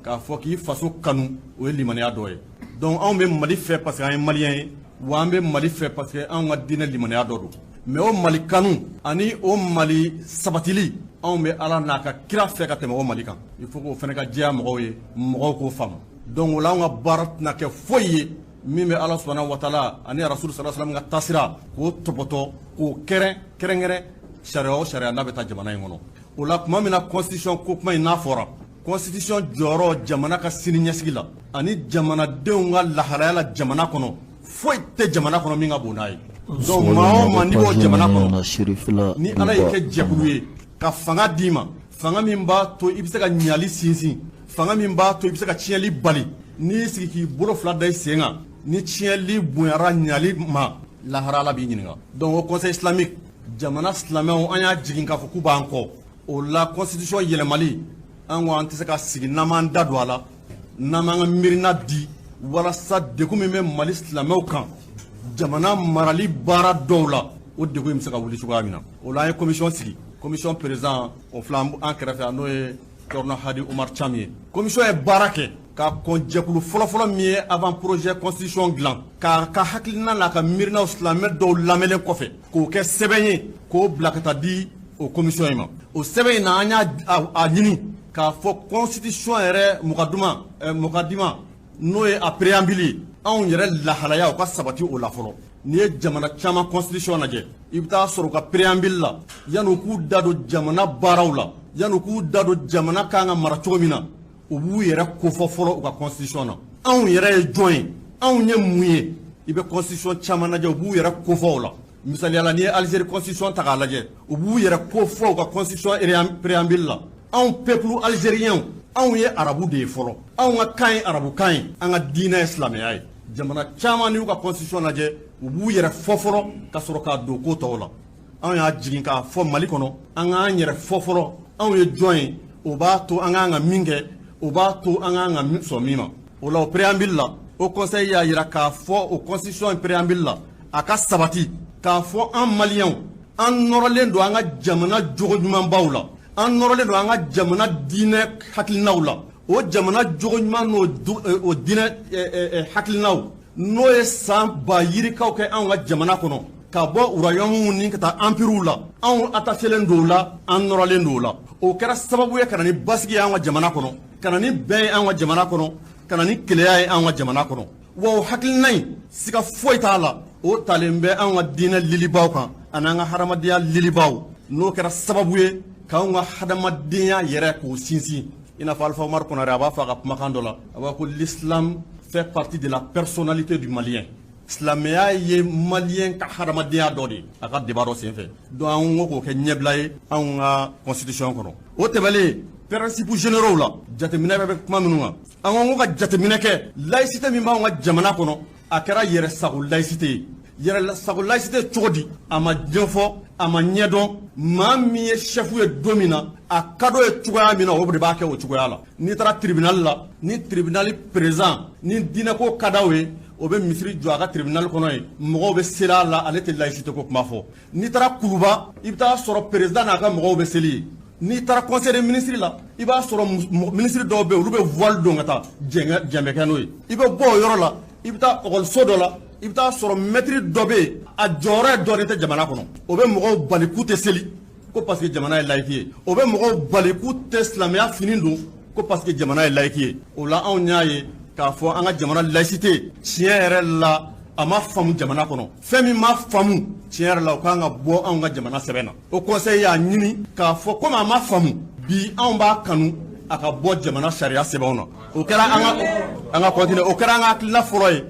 k'a fɔ k'i faso kanu, o ye limaniya dɔ ye. Donc anw bɛ Mali fɛ parce que an ye maliyɛn ye, wa an bɛ Mali fɛ parce que anw ka diinɛ limaniya dɔ don. Mais o Mali kanu ani o Mali sabatili, anw bɛ Ala n'a ka kira fɛ ka tɛmɛ o Mali kan. Il faut k'o fana ka jɛya mɔgɔw ye, mɔgɔw k'o faamu. Donc o la, anw ka baara tɛna kɛ foyi ye min bɛ Ala subahana wa taala ani Rasulu salam ka taasira k'o tɔpɔtɔ, k'o kɛrɛn kɛrɛnkɛrɛn. Sariya o sariya n'a bɛ taa jamana in kɔnɔ, o la tuma min na constitution ko kuma in n'a fɔra, constitution jɔyɔrɔ jamana ka sini ɲɛsigi la ani jamanadenw ka lahalaya la jamana kɔnɔ, foyi tɛ jamana kɔnɔ min ka bon n'a ye. Donc maa o maa n'i b'o jamana kɔnɔ, ni Ala y'i kɛ jɛkulu ye ka fanga d'i ma, fanga min b'a to i bɛ se ka ɲali sinsin, fanga min b'a to i bɛ se ka tiɲɛli bali, n'i y'i sigi k'i bolo fila da i sen kan, ni tiɲɛli bonyara ɲali ma, lahara Ala b'i ɲininka. Donc o Conseil islamique, jamana silamɛw, an y'a jigin k'a fɔ k'u b'an kɔ. O la, constitution yɛlɛmali, an ko an tɛ se ka sigi n'an m'an da don a la, n'an m'an ka miirina di, walasa degun min bɛ Mali silamɛw kan jamana marali baara dɔw la, o degun in bɛ se ka wuli cogoya min na. O la, an ye commission sigi. Commission président, o filɛ an kɛrɛfɛ, n'o ye Thierno Hadi Umar Cham ye. Commission ye baara kɛ ka kɔn jɛkulu fɔlɔfɔlɔ min ye avant projet constitution dilan, k'a ka hakilina n'a ka miirinaw silamɛ dɔw lamɛnlen kɔfɛ, k'o kɛ sɛbɛn ye k'o bila ka taa di o commission in ma. O sɛbɛn in na, an y'a a ɲini k'a fɔ constitution yɛrɛ mukaduma mukadima, n'o ye a préambule ye, anw yɛrɛ lahalaya, o ka sabati o la fɔlɔ. N'i ye jamana caman constitution lajɛ, i bɛ taa sɔrɔ u ka préambule la, yanni u k'u da don jamana baaraw la, yanni u k'u da don jamana kan ka mara cogo min na, u b'u yɛrɛ kofɔ fɔlɔ u ka constitution na. Anw yɛrɛ ye jɔn ye? Anw ye mun ye? I bɛ constitution caman lajɛ, u b'u yɛrɛ kofɔ o la. Misaliya la, n'i ye Algérie constitution ta k'a lajɛ, u b'u yɛrɛ kofɔ u ka constitution préambule la: anw peuple algérien, anw ye arabu de ye fɔlɔ, anw ka kan ye arabukan ye, an ka diinɛ ye silamɛya ye. Jamana caman, n'i y'u ka constitution lajɛ, u b'u yɛrɛ fɔ fɔlɔ ka sɔrɔ k'a don ko tɔw la. Anw y'a jigin k'a fɔ Mali kɔnɔ, an k'an yɛrɛ fɔ fɔlɔ, anw ye jɔn ye, o b'a to an k'an ka min kɛ, o b'a to an k'an ka sɔn min ma. O la, o préambule la, o conseil y'a yira k'a fɔ o constitution préambule la, a ka sabati k'a fɔ an maliyɛnw, an nɔrɔlen don an ka jamana jogo ɲumanbaw la, an nɔrɔlen don an ka jamana diinɛ hakilinaw la. O jamana jogo ɲuman n'o o diinɛ hakilinaw, n'o ye san ba yirikaw kɛ anw ka jamana kɔnɔ, ka bɔ royaume ni ka taa empire la, anw attachélen don o la, an nɔrɔlen don o la. O kɛra sababu ye ka na ni basigi ye an ka jamana kɔnɔ, ka na ni bɛn ye an ka jamana kɔnɔ, ka na ni keleya ye an ka jamana kɔnɔ. Wa o hakilina in, siga foyi t'a la, o talen bɛ anw ka diinɛ lilibaw kan ani an ka hadamadenya lilibaw, n'o kɛra sababu ye k'anw ka hadamadenya yɛrɛ k'o sinsin. I n'a fɔ Alpha Umaru Konare, a b'a fɔ a ka kumakan dɔ la, a b'a ko l'islam fait partie de la personnalité du malien, silamɛya ye maliyɛn ka hadamadenya dɔ de ye, a ka débat dɔ senfɛ. Donc an ko k'o kɛ ɲɛbila ye anw ka constitution kɔnɔ. O tɛmɛnen, principes généraux la, jateminɛ bɛ kuma minnu kan, an ko ka jateminɛ kɛ laïcité min b'anw ka jamana kɔnɔ, a kɛra yɛrɛ sago laïcité ye. Yɛrɛ sago laïcité cogo di? A ma ɲɛfɔ, a ma ɲɛdɔn. Maa min ye chef ye don min na, a ka d'o ye cogoya min na, o de b'a kɛ o cogoya la. N'i taara tribunal la, ni tribunal président ni diinɛko ka d'aw ye, o bɛ misiri jɔ a ka tribunal kɔnɔ yen, mɔgɔw bɛ seli a la, ale tɛ laïcité ko kuma fɔ. N'i taara Kuluba, i bɛ taa sɔrɔ président n'a ka mɔgɔw bɛ seli yen. N'i taara conseil des ministres la, i b'a sɔrɔ ministre dɔw bɛ yen, olu bɛ voile don ka taa jɛn bɛ kɛ n'o ye. I bɛ bɔ o yɔrɔ la, i bɛ taa ekɔliso dɔ la. I bɛ taa sɔrɔ mɛtiri dɔ bɛ yen, a jɔyɔrɔ ye dɔɔnin tɛ jamana kɔnɔ, o bɛ mɔgɔw bali k'u tɛ seli ko parce que jamana ye laïque ye, o bɛ mɔgɔw bali k'u tɛ silamɛya fini don ko parce que jamana ye laïque ye. O la, anw y'a ye k'a fɔ an ka jamana laïcité, tiɲɛ yɛrɛ la, a ma faamu jamana kɔnɔ. Fɛn min ma faamu, tiɲɛ yɛrɛ la, o kan ka bɔ anw ka jamana sɛbɛn na. Haut Conseil y'a ɲini k'a fɔ komi a ma faamu bi, anw b'a kanu a ka bɔ jamana sariya sɛbɛnw na. O kɛra an ka continuer, o kɛra an ka hakilina fɔlɔ ye,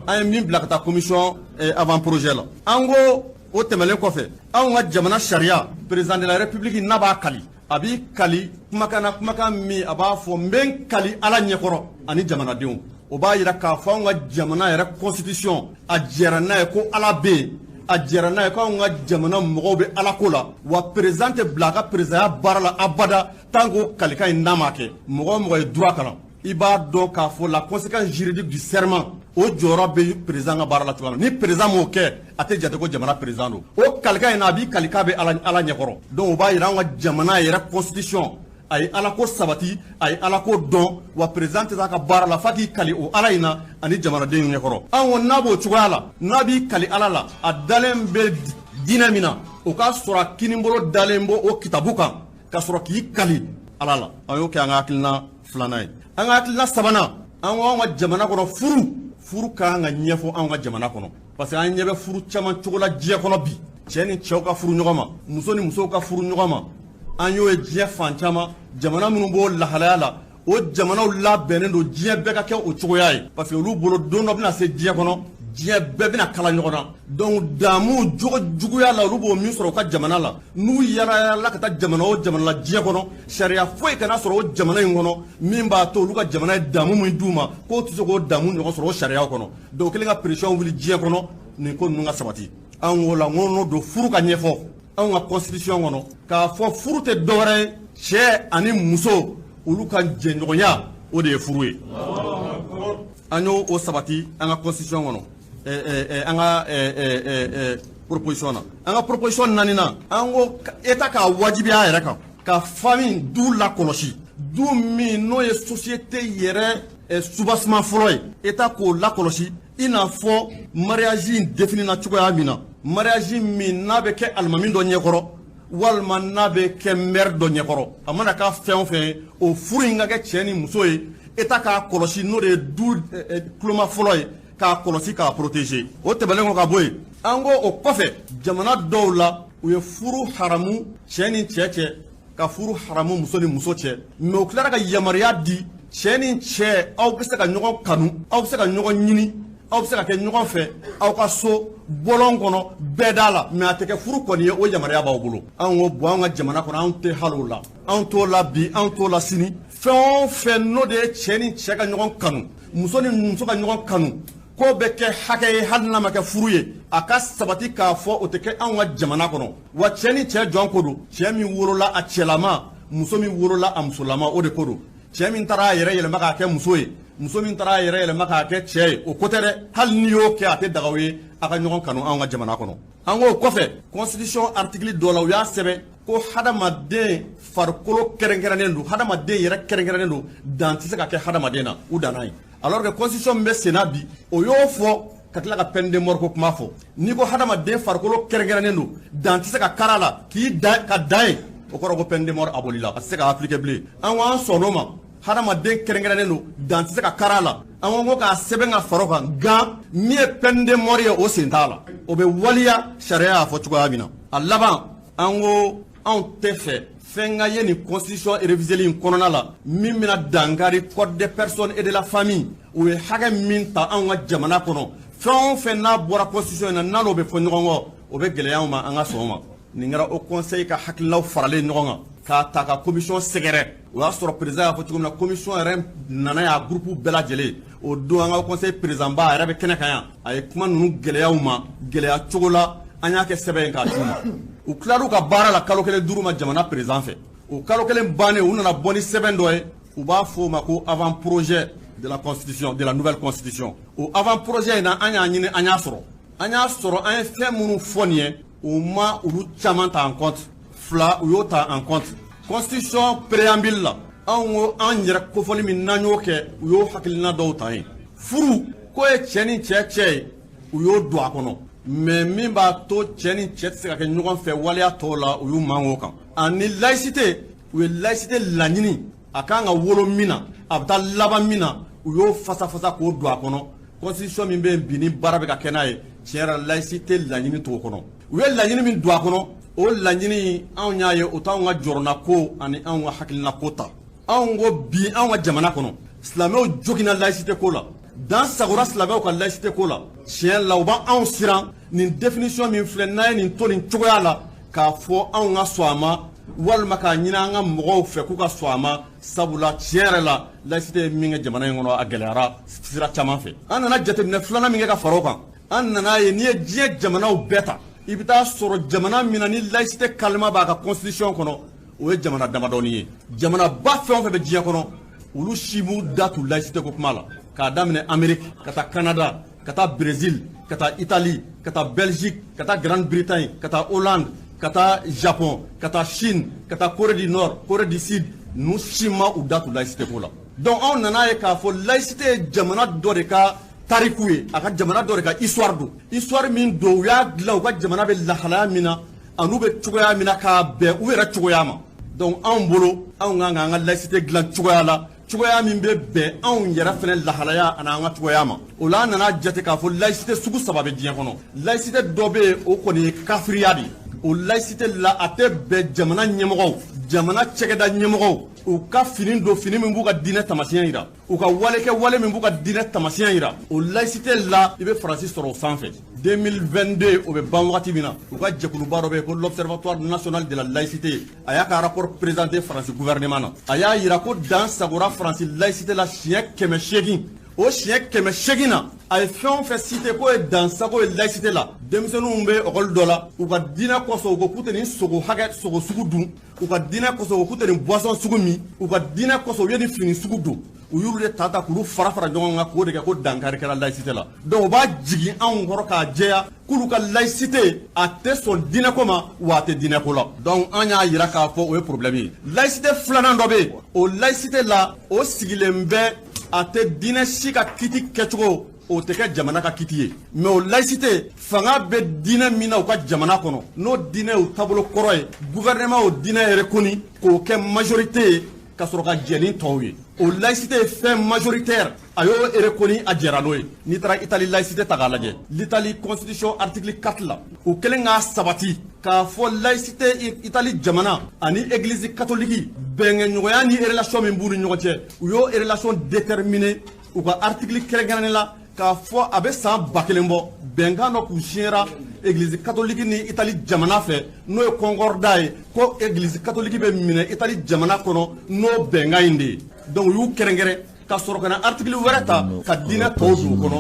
an ye min bila ka taa commission avant projet la. An ko o tɛmɛnen kɔfɛ, anw ka jamana sariya, président de la République n'a b'a kali, a b'i kali kumakan na, kumakan min a b'a fɔ: "N bɛ n kali Ala ɲɛkɔrɔ ani jamanadenw." O b'a yira k'a fɔ anw ka jamana yɛrɛ constitution, a jɛra n'a ye ko Ala bɛ yen, a jɛra n'a ye ko anw ka jamana mɔgɔw bɛ Ala ko la. Wa président tɛ bila a ka présidentya baara la abada tant que o kalikan in n'a ma kɛ. Mɔgɔ o mɔgɔ ye droit kalan, i b'a dɔn k'a fɔ la conséquence juridique du serment, o jɔyɔrɔ bɛ président ka baara la cogoya min na. Ni président m'o kɛ, a tɛ jate ko jamana président don. O kalikan in na, a b'i kali k'a bɛ Ala ɲɛkɔrɔ. Donc o b'a yira anw ka jamana yɛrɛ constitution, a ye Ala ko sabati, a ye Ala ko dɔn. Wa président tɛ taa ka baara la f'a k'i kali o Ala in na ani jamanadenw ɲɛkɔrɔ. An ko n'a b'o cogoya la, n'a b'i kali Ala la, a dalen bɛ diinɛ min na, o k'a sɔrɔ a kinibolo dalen b'o o kitabu kan ka sɔrɔ k'i kali Ala la. An y'o kɛ an ka hakilina filanan ye. An ka hakilina sabanan, an ko anw ka jamana kɔnɔ, furu ka kan ka ɲɛfɔ anw ka jamana kɔnɔ, parce que an ɲɛ bɛ furu caman cogo la diɲɛ kɔnɔ bi. Cɛ ni cɛw ka furu ɲɔgɔn ma, muso ni musow ka furu ɲɔgɔn ma, an y'o ye diɲɛ fan caman. Jamana minnu b'o lahalaya la, o jamanaw labɛnnen don diɲɛ bɛɛ ka kɛ o cogoya ye, parce que olu bolo, don dɔ bɛna se diɲɛ kɔnɔ, diɲɛ bɛɛ bɛna kala ɲɔgɔn na. Donc damu jogo juguya la, olu b'o min sɔrɔ u ka jamana la, n'u yala ka taa jamana o jamana la diɲɛ kɔnɔ, sariya foyi kana sɔrɔ o jamana in kɔnɔ min b'a to olu ka jamana ye damu min d'u ma, k'o tɛ se k'o damu ɲɔgɔn sɔrɔ o sariya kɔnɔ. Donc kelen ka pression wuli diɲɛ kɔnɔ, nin ko ninnu ka sabati. An ko la, n ko n'o don, furu ka ɲɛfɔ anw ka constitution kɔnɔ, k'a fɔ furu tɛ dɔwɛrɛ ye, cɛ ani muso, olu ka jɛɲɔgɔnya, o de ye furu ye. An y'o o sabati an ka constitution kɔnɔ, an ka proposition na. An ka proposition naaninan, an ko État k'a wajibiya a yɛrɛ kan ka famille, du lakɔlɔsi, du min n'o ye société yɛrɛ soubassement fɔlɔ ye, État k'o lakɔlɔsi, i n'a fɔ mariage in défini na cogoya min na, mariage min n'a bɛ kɛ alimami dɔ ɲɛkɔrɔ walima n'a bɛ kɛ maire dɔ ɲɛkɔrɔ, a mana k'a fɛn o fɛn ye, o furu in ka kɛ cɛ ni muso ye, État k'a kɔlɔsi, n'o de ye du kuloma fɔlɔ ye, k'a kɔlɔsi, k'a protéger. O tɛmɛnen kɔ ka bɔ yen, an ko o kɔfɛ, jamana dɔw la, u ye furu haramu cɛ ni cɛ cɛ, ka furu haramu muso ni muso cɛ, mais u tilara ka yamaruya di cɛ ni cɛ: aw bɛ se ka ɲɔgɔn kanu, aw bɛ se ka ɲɔgɔn ɲini, aw bɛ se ka kɛ ɲɔgɔn fɛ aw ka so bɔlɔn kɔnɔ, bɛɛ da la, mais a tɛ kɛ furu kɔni ye, o yamaruya b'aw bolo. Anw ko bɔn, anw ka jamana kɔnɔ, anw tɛ hali o la, anw t'o la bi, anw t'o la sini. Fɛn o fɛn n'o de ye cɛ ni cɛ ka ɲɔgɔn kanu, muso ni muso ka ɲɔgɔn kanu, k'o bɛ kɛ hakɛ ye, hali n'a ma kɛ furu ye, a ka sabati k'a fɔ o tɛ kɛ anw ka jamana kɔnɔ. Wa cɛ ni cɛ jɔn ko don? Cɛ min wolola a cɛlama, muso min wolola a musolama, o de ko don. Cɛ min taara a yɛrɛ yɛlɛma k'a kɛ muso ye, muso min taara a yɛrɛ yɛlɛma k'a kɛ cɛ ye, o ko tɛ dɛ. Hali n'i y'o kɛ, a tɛ daga o ye a ka ɲɔgɔn kanu anw ka jamana kɔnɔ. An k'o kɔfɛ, constitution article dɔ la, u y'a sɛbɛn ko hadamaden farikolo kɛrɛnkɛrɛnnen don, hadamaden yɛrɛ kɛrɛnkɛrɛnnen don, dan tɛ se ka kɛ hadamaden na, u danna ye. Alors que constitution min bɛ sen na bi, o y'o fɔ ka tila ka peine de mort ko kuma fɔ. N'i ko hadamaden farikolo kɛrɛnkɛrɛnnen don, dan tɛ se ka kara la, k'i dan ka dan ye, o kɔrɔ ko peine de mort abolila, a tɛ se ka appliquer bilen. An ko an sɔnn'o ma, hadamaden kɛrɛnkɛrɛnnen don, dan tɛ se ka kara la. An ko k'a sɛbɛn ka fara o kan, nka min ye peine de mort ye, o sen t'a la, o bɛ waliya sariya y'a fɔ cogoya min na. A laban, an ko anw tɛ fɛ fɛn ka ye nin constitution révisée in kɔnɔna la min bɛna dankari code des personnes et de la famille. U ye hakɛ min ta anw ka jamana kɔnɔ, fɛn o fɛn n'a bɔra constitution in na, n'a n'o bɛ fɔ ɲɔgɔn kɔ, o bɛ gɛlɛya anw ma, an ka sɔn o ma. Nin kɛra Haut Conseil ka hakilinaw faralen ɲɔgɔn kan k'a ta ka commission sɛgɛrɛ. O y'a sɔrɔ président y'a fɔ cogo min na, commission yɛrɛ nana y'a groupe bɛɛ lajɛlen. O don, an ka conseil président ba yɛrɛ bɛ kɛnɛ kan yan, a ye kuma ninnu gɛlɛyaw ma gɛlɛya cogo la, an y'a kɛ sɛbɛn ye k'a d'u ma. U tilar'u ka baara la kalo kelen duuru ma jamana président fɛ. O kalo kelen bannen, u nana bɔ ni sɛbɛn dɔ ye, u b'a fɔ o ma ko avant projet de la constitution, de la nouvelle constitution. O avant projet in na, an y'a ɲini, an y'a sɔrɔ, an y'a sɔrɔ an ye fɛn minnu fɔ nin ye, u ma olu caman ta en compte, fila u y'o ta en compte. Constitution préambule la, anw ko an yɛrɛ kofɔli min n'an y'o kɛ, u y'o hakilina dɔw ta yen. Furu ko ye cɛ ni cɛ cɛ ye, u y'o don a kɔnɔ. Mais min b'a to cɛ ni cɛ tɛ se ka kɛ ɲɔgɔn fɛ waleya tɔw la, u y'u mango kan. Ani laïcité, u ye laïcité laɲini, a kan ka wolo min na, a bɛ taa laban min na, u y'o fasafasa k'o don a kɔnɔ. Constitution min bɛ yen bi ni baara bɛ ka kɛ n'a ye, tiɲɛ yɛrɛ la, laïcité laɲini t'o kɔnɔ. U ye laɲini min don a kɔnɔ, o laɲini, anw y'a ye o t'anw ka jɔrɔnako ani anw ka hakilinako ta. Anw ko bi, anw ka jamana kɔnɔ, silamɛw joginna laïcité ko la, dan sagora silamɛw ka laïcité ko la. Tiɲɛ la, u b'anw siran. Nin définition min filɛ, n'a ye nin to nin cogoya la, k'a fɔ anw ka sɔn a ma walima k'a ɲini an ka mɔgɔw fɛ k'u ka sɔn a ma, sabula tiɲɛ yɛrɛ la, laïcité ye min kɛ jamana in kɔnɔ, a gɛlɛyara sira caman fɛ. An nana jateminɛ filanan min kɛ ka fara o kan, an nana ye n'i ye diɲɛ jamanaw bɛɛ ta, i bɛ taa sɔrɔ jamana min na ni laïcité kalima b'a ka constitution kɔnɔ, o ye jamana damadɔni ye. Jamanaba fɛn o fɛn bɛ diɲɛ kɔnɔ, olu si b'u da tu laïcité ko kuma la, k'a daminɛ Amérique ka taa Canada, ka taa Brésil, ka taa Italie, ka taa Belgique, ka taa Grande-Bretagne, ka taa Hollande, ka taa Japon, ka taa Chine, ka taa Corée du Nord, Corée du Sud, ninnu si ma u da tu laïcité ko la. Donc anw nana ye k'a fɔ laïcité ye jamana dɔ de ka tariku ye, a ka jamana dɔ de ka histoire don. Histoire min don, u y'a dilan u ka jamana bɛ lahalaya min na an'u bɛ cogoya min na k'a bɛn u yɛrɛ cogoya ma. Donc anw bolo, anw kan k'an ka laïcité dilan cogoya la, cogoya min bɛ bɛn anw yɛrɛ fɛnɛ lahalaya ani an ka cogoya ma. O la, an nana jate k'a fɔ laïcité sugu saba bɛ diɲɛ kɔnɔ. Laïcité dɔ bɛ yen, o kɔni ye kafiriya de ye. O laïcité la, a tɛ bɛn jamana ɲɛmɔgɔw, jamana cɛkɛda ɲɛmɔgɔw, u ka fini don, fini min b'u ka diinɛ tamasiyɛn yira, u ka wale kɛ, wale min b'u ka diinɛ tamasiyɛn yira. O laïcité la, i bɛ Faransi sɔrɔ o sanfɛ. 2022, o bɛ ban wagati min na, u ka jɛkuluba dɔ bɛ yen ko l'Observatoire national de la laïcité, a y'a ka rapport présenté Faransi gouvernement na. A y'a yira ko dan sagora Faransi laïcité la siɲɛ 800. O siɲɛ 800 na, a ye fɛn o fɛn cité k'o ye dansago ye laïcité la, denmisɛnninw bɛ ekɔli dɔ la, u ka diinɛ kosɔn, u ko k'u tɛ nin sogo hakɛ, sogo sugu dun, u ka diinɛ kosɔn, u k'u tɛ nin boisson sugu min, u ka diinɛ kosɔn, u ye nin fini sugu don, u y'olu de ta ta k'olu fara fara ɲɔgɔn kan k'o de kɛ ko dankari kɛra laïcité la. Donc o b'a jigin anw kɔrɔ k'a jɛya k'olu ka laïcité, a tɛ sɔn diinɛko ma, wa a tɛ diinɛko la. Donc an y'a yira k'a fɔ o ye problème ye. Laïcité filanan dɔ bɛ yen, o laïcité la, o sigilen bɛ, a tɛ diinɛ si ka kiti kɛcogo, o tɛ kɛ jamana ka kiti ye. Mais o laïcité, fanga bɛ diinɛ min na u ka jamana kɔnɔ, n'o diinɛ y'u taabolo kɔrɔ ye, gouvernement o diinɛ reconnu k'o kɛ majorité ye ka sɔrɔ ka jɛ ni tɔw ye. O laïcité ye fait majoritaire, a y'o reconnu, a jɛra n'o ye. N'i taara Italie laïcité ta k'a lajɛ, l'Italie constitution article 4 la, o kɛlen k'a sabati k'a fɔ laïcité, Italie jamana ani église catholique, bɛnkɛɲɔgɔnya ni relation min b'u ni ɲɔgɔn cɛ, u y'o relation déterminer u ka article kɛrɛnkɛrɛnnen la, k'a fɔ a bɛ san 1000 bɔ, bɛnkan dɔ k'u signera église catholique ni Italie jamana fɛ, n'o ye concordat ye, ko église catholique bɛ minɛ Italie jamana kɔnɔ n'o bɛnkan in de ye. Donc u y'u kɛrɛnkɛrɛn ka sɔrɔ ka na article wɛrɛ ta ka diinɛ tɔw don o kɔnɔ,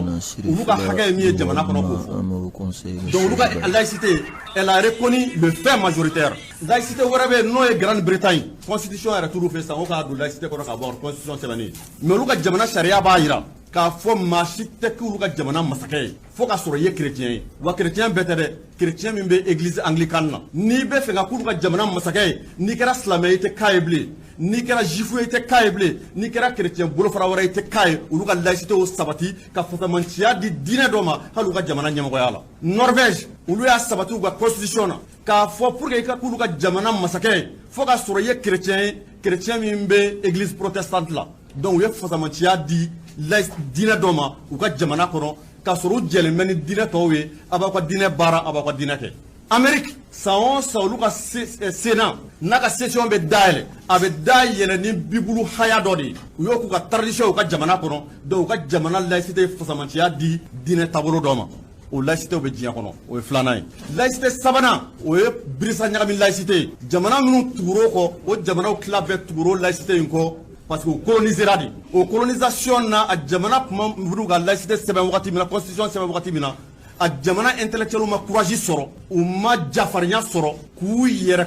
olu ka hakɛ ye min ye jamana kɔnɔ, k'o fɔ. Donc olu ka laïcité, elle a reconnu le fait majoritaire. Laïcité wɛrɛ bɛ yen, n'o ye Grande-Bretagne constitution yɛrɛ t'olu fɛ sisan, o k'a don laïcité kɔnɔ ka bɔ constitution sɛbɛnni, mais olu ka jamana sariya b'a jira k'a fɔ maa si tɛ k'olu ka jamana masakɛ ye fo ka sɔrɔ i ye chrétien ye. Wa chrétien bɛɛ tɛ dɛ, chrétien min bɛ église anglicane na. N'i bɛ fɛ ka k'olu ka jamana masakɛ ye, n'i kɛra silamɛ ye, i tɛ k'a ye bilen, n'i kɛra juif ye, i tɛ k'a ye bilen, n'i kɛra chrétien bolofara wɛrɛ ye, i tɛ k'a ye. Olu ka laïcité y'o sabati ka fasamanciya di diinɛ dɔ ma hali u ka jamana ɲɛmɔgɔya la. Norvège, olu y'a sabati u ka constitution na k'a fɔ pour que i ka k'olu ka jamana masakɛ ye, fo ka sɔrɔ i ye chrétien ye, chrétien min bɛ église protestante la. Donc u ye fasamanciya di diinɛ dɔ ma u ka jamana kɔnɔ, k'a sɔrɔ u jɛlen bɛ ni diinɛ tɔw ye, a b'aw ka diinɛ baara, a b'aw ka diinɛ kɛ. Amérique, san o san, olu ka sénat n'a ka session bɛ dayɛlɛ, a bɛ dayɛlɛ ni bibulu haya dɔ de ye. U y'o k'u ka tradition u ka jamana kɔnɔ. Donc u ka jamana laïcité fasamanciya di diinɛ taabolo dɔ ma. O laïcité bɛ diɲɛ kɔnɔ, o ye filanan ye. Laïcité sabanan, o ye birisa ɲagami laïcité ye. Jamana minnu tugur'o kɔ, o jamanaw tila bɛɛ tugur'o laïcité in kɔ, parce que o colonisera de. O colonisation na, a jamana kuma b'u ka laïcité sɛbɛn wagati min na, constitution sɛbɛn wagati min na, a jamana intellectuel ma courage sɔrɔ, u ma jafarinya sɔrɔ k'u yɛrɛ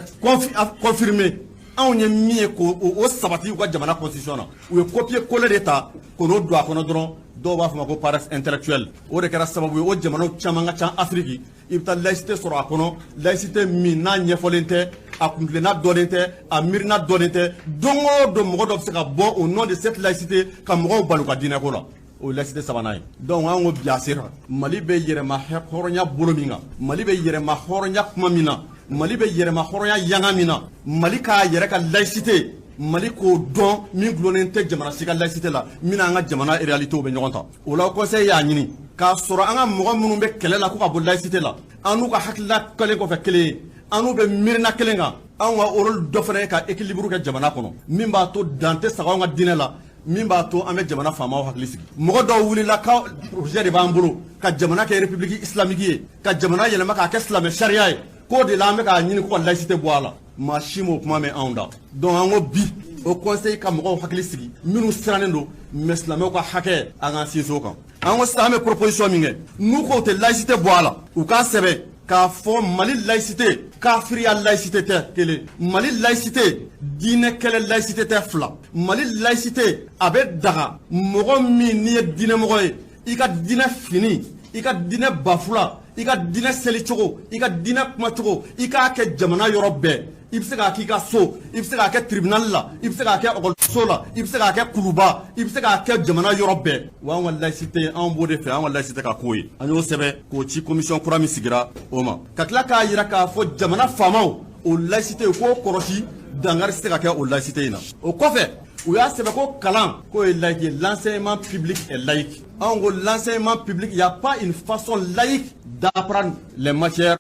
confirmer anw ye min ye k'o o sabati u ka jamana constitution na. U ye copier coller de ta k'o n'o don a kɔnɔ dɔrɔn. Dɔw b'a fɔ ma ko paresse intellectuelle. O de kɛra sababu ye, o jamanaw caman ka ca Afiriki, i bɛ taa laïcité sɔrɔ a kɔnɔ, laïcité min n'a ɲɛfɔlen tɛ, a kuntilenna dɔnnen tɛ, a miirina dɔnnen tɛ. Don o don, mɔgɔ dɔ bɛ se ka bɔ au nom de cette laïcité ka mɔgɔw bali u ka diinɛko la. O ye laïcité sabanan ye. Donc an ko bi a sera, Mali bɛ yɛrɛma hɔrɔnya bolo min kan, Mali bɛ yɛrɛma hɔrɔnya kuma min na, Mali bɛ yɛrɛma hɔrɔnya yanga min na, Mali k'a yɛrɛ ka laïcité, Mali k'o dɔn min gulonnen tɛ jamana si ka laïcité la, min n'an ka jamana réalitéw bɛ ɲɔgɔn ta. O la, conseil y'a ɲini k'a sɔrɔ an ka mɔgɔ minnu bɛ kɛlɛ la ko ka bɔ laïcité la, an n'u ka hakilina kɛlen kɔfɛ kelen ye, an n'u bɛ miirina kelen kan. Anw ka rôle dɔ fana ye ka équilibre kɛ jamana kɔnɔ, min b'a to dan tɛ saga anw ka diinɛ la, min b'a to an bɛ jamana faamaw hakili sigi. Mɔgɔ dɔw wulila ka projet de b'an bolo ka jamana kɛ république islamique ye, ka jamana yɛlɛma k'a kɛ silamɛ sariya ye, k'o de la an bɛ k'a ɲini ko ka laïcité bɔ a la. Maa si m'o kuma mɛn anw da. Donc an ko bi, haut conseil ka mɔgɔw hakili sigi minnu sirannen don, mais silamɛw ka hakɛ, an k'an sinsin o kan. An ko sisan, an bɛ proposition min kɛ, n'u ko u tɛ laïcité bɔ a la, u k'a sɛbɛn k'a fɔ Mali laïcité kafiriya laïcité tɛ, kelen. Mali laïcité diinɛ kɛlɛ laïcité tɛ, fila. Mali laïcité a bɛ daga mɔgɔ min n'i ye diinɛmɔgɔ ye, i ka diinɛ fini, i ka diinɛ bafula, i ka diinɛ selicogo, i ka diinɛ kumacogo, i k'a kɛ jamana yɔrɔ bɛɛ. I bɛ se k'a k'i ka so, i bɛ se k'a kɛ tribunal la, i bɛ se k'a kɛ ekɔliso la, i bɛ se k'a kɛ kuluba, i bɛ se k'a kɛ jamana yɔrɔ bɛɛ. Wa an ka laïcité, anw b'o de fɛ, an ka laïcité ka k'o ye. An y'o sɛbɛn k'o ci commission kura min sigira o ma, ka tila k'a yira k'a fɔ jamana faamaw, o laïcité k'o kɔlɔsi, dankari tɛ se ka kɛ o laïcité in na. O kɔfɛ, u y'a sɛbɛn ko kalan k'o ye laïque ye, l'enseignement public est laïque. Anw ko l'enseignement public, il y a pas une façon laïque d'apprendre les matières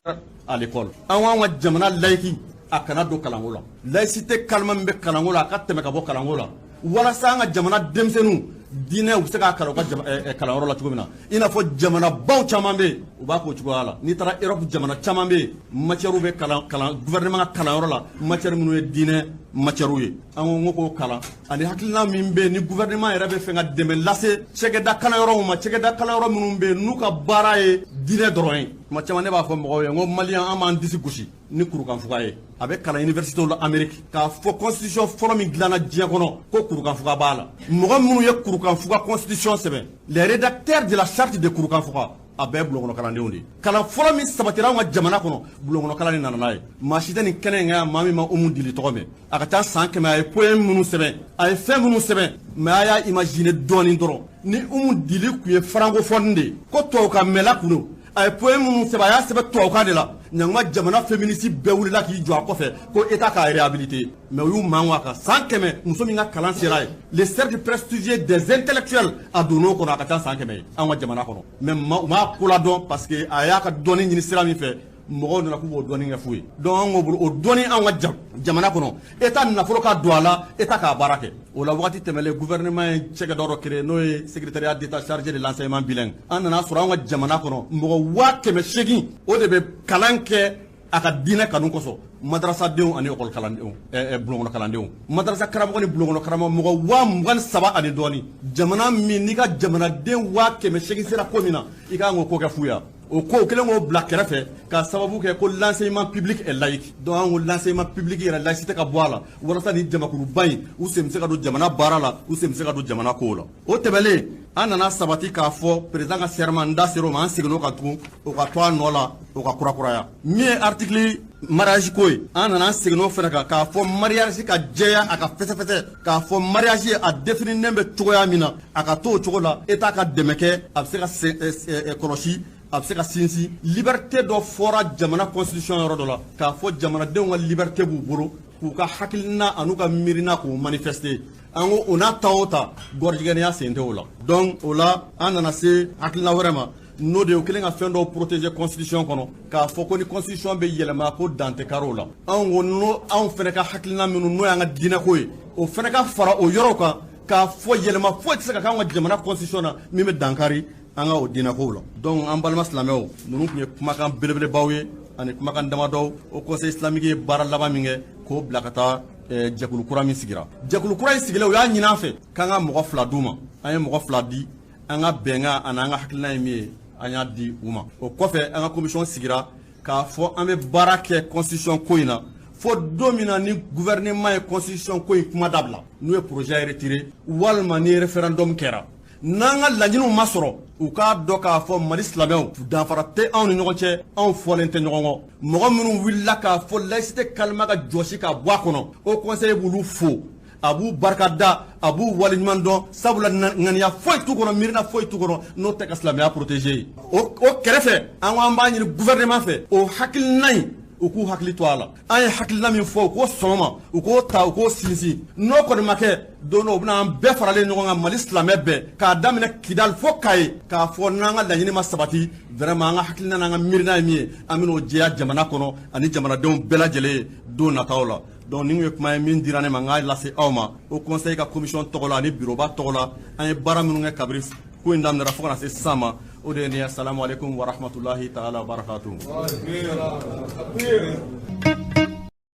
à l'école. An ko an ka jamana laïque a kana don kalanko la. Laïcité kalima min bɛ kalanko la, a ka tɛmɛ ka bɔ kalanko la, walasa an ka jamana denmisɛnninw diinɛ u bɛ se k'a kalan u ka kalanyɔrɔ la cogo min na, i n'a fɔ jamanabaw caman bɛ yen, u b'a k'o cogoya la. N'i taara Europe, jamana caman bɛ yen, matière bɛ kalan kalan gouvernement ka kalanyɔrɔ la, matière minnu ye diinɛ matière ye. An ko k'o kalan ani hakilina min bɛ yen ni gouvernement yɛrɛ bɛ fɛ ka dɛmɛ lase cɛkɛda kalanyɔrɔw ma, cɛkɛda kalanyɔrɔ minnu bɛ yen n'u ka baara ye diinɛ dɔrɔn ye. Tuma caman ne b'a fɔ mɔgɔw ye n ko maliyɛn, an b'an disi gosi ni kurukanfuga ye. A bɛ kalan université la Amérique k'a fɔ constitution fɔlɔ min dilanna diɲɛ kɔnɔ, ko kurukanfuga b'a la. Mɔgɔ minnu ye kurukanfuga constitution sɛbɛn, les rédacteurs de la charte de kurukanfuga, a bɛɛ ye bulonkɔnɔ kalandenw de ye. Kalan fɔlɔ min sabatira anw ka jamana kɔnɔ, bulonkɔnɔ kalan de nana n'a ye. Maa si tɛ nin kɛnɛ in kan yan maa min ma Umu Dili tɔgɔ mɛn. A ka ca san 100, a ye poème minnu sɛbɛn, a ye fɛn minnu sɛbɛn. Mais a y'a imaginer dɔɔnin dɔrɔn, ni Umu Dili tun ye francophone de ye, ko tubabukan mɛnla kun don, a ye poème minnu sɛbɛn, a y'a sɛbɛn tubabukan de la, ɲanguma jamana féministe bɛɛ wulila k'i jɔ a kɔfɛ ko état k'a réhabiliter. Mais u y'u mango a kan san 100. Muso min ka kalan sera ye le cercle prestigieux des intellectuels, a donn'o kɔnɔ, a ka ca san 100 ye an ka jamana kɔnɔ. Mais u m'a ko ladɔn parce que a y'a ka dɔnni ɲini sira min fɛ, mɔgɔw nana k'u b'o dɔnni kɛ fu ye. Donc an k'o bolo o dɔnni, anw ka jamana kɔnɔ, état nafolo ka don a la, état k'a baara kɛ o la. Waati tɛmɛlen, gouvernement ye cɛkɛda dɔ créé, n'o ye secrétariat d'état chargé de l'enseignement bilingue. An nana sɔrɔ anw ka jamana kɔnɔ, mɔgɔ 800,000, o de bɛ kalan kɛ a ka diinɛ kanu kosɔn, madarasadenw ani école kalandenw, bulonkɔnɔ kalandenw, madarasa karamɔgɔ ni bulonkɔnɔ karamɔgɔ, mɔgɔ 23,000 ani dɔɔni. Jamana min n'i ka jamanaden 800,000 sera ko min na, i kan k'o ko kɛ fu ya. O ko kelen k'o bila kɛrɛfɛ ka sababu kɛ ko l'enseignement public est laïque. Donc an ko l'enseignement public yɛrɛ, laïcité ka bɔ a la, walasa ni jamakuruba in, u sen bɛ se ka don jamana baara la, u sen bɛ se ka don jamana kow la. O tɛmɛnen, an nana sabati k'a fɔ président ka serment, n da ser'o ma, an seginn'o kan tugun, o ka to a nɔ la, o ka kurakuraya. Min ye article mariage ko ye, an nana an seginn'o fana kan k'a fɔ mariage ka jɛya, a ka fɛsɛfɛsɛ, k'a fɔ mariage a défininen bɛ cogoya min na, a ka to o cogo la, état ka dɛmɛ kɛ, a bɛ se ka kɔlɔsi, a bɛ se ka sinsin. Liberté dɔ fɔra jamana constitution yɔrɔ dɔ la k'a fɔ jamanadenw ka liberté b'u bolo k'u ka hakilina an'u ka miirina k'u manifester. An ko o n'a ta o ta, gɔrɔjigɛniya sen tɛ o la. Donc o la, an nana se hakilina wɛrɛ ma, n'o de ye o kɛlen ka fɛn dɔw protéger constitution kɔnɔ, k'a fɔ ko ni constitution bɛ yɛlɛma, ko dan tɛ kari o la. Anw ko n'o anw fana ka hakilina minnu n'o y'an ka diinɛko ye, o fana ka fara o yɔrɔw kan, k'a fɔ yɛlɛma foyi tɛ se ka k'anw ka jamana constitution na min bɛ dankari an ka o diinɛkow la. Donc an balima silamɛw, ninnu tun ye kumakan belebelebaw ye ani kumakan damadɔw. Haut conseil islamique ye baara laban min kɛ k'o bila ka taa jɛkulu kura min sigira, jɛkulu kura in sigilen, u y'a ɲini an fɛ k'an ka mɔgɔ 2 d'u ma. An ye mɔgɔ 2 di. An ka bɛnkan ani an ka hakilina ye min ye, an y'a di u ma. O kɔfɛ, an ka commission sigira k'a fɔ an bɛ baara kɛ constitution ko in na fo don min na ni gouvernement ye constitution ko in kuma dabila, n'u ye projet retiré walima ni référendum kɛra. N'an ka laɲiniw ma sɔrɔ, u k'a dɔn k'a fɔ Mali silamɛw, danfara tɛ anw ni ɲɔgɔn cɛ, anw fɔlen tɛ ɲɔgɔn kɔ. Mɔgɔ minnu wulila k'a fɔ laïcité kalima ka jɔsi k'a bɔ a kɔnɔ, haut conseil b'olu fo. A b'u barika da, a b'u waleɲuman dɔn, sabula ŋaniya foyi t'u kɔnɔ, miirina foyi t'u kɔnɔ n'o tɛ ka silamɛya protéger ye. O kɛrɛfɛ, an ko an b'a ɲini gouvernement fɛ, o hakilina in, u k'u hakili to a la. An ye hakilina min fɔ, u k'o sɔn ma, u k'o ta, u k'o sinsin. N'o kɔni ma kɛ, don dɔ u bɛna an bɛɛ faralen ɲɔgɔn kan, Mali silamɛ bɛɛ, k'a daminɛ Kidali fo Kaye, k'a fɔ n'an ka laɲini ma sabati, vraiment an ka hakilina n'an ka miirina ye min ye, an bɛn'o jɛya jamana kɔnɔ ani jamanadenw bɛɛ lajɛlen ye don nataw la. Donc nin ye kuma ye min dira ne ma n k'a lase aw ma Haut Conseil ka commission tɔgɔ la ani bureau ba tɔgɔ la. An ye baara minnu kɛ kabiri ko in daminɛra fo ka na se sisan ma, o de ye nin ye. Salamu aleykum wa rahmatulahi taala wa barakatuhu.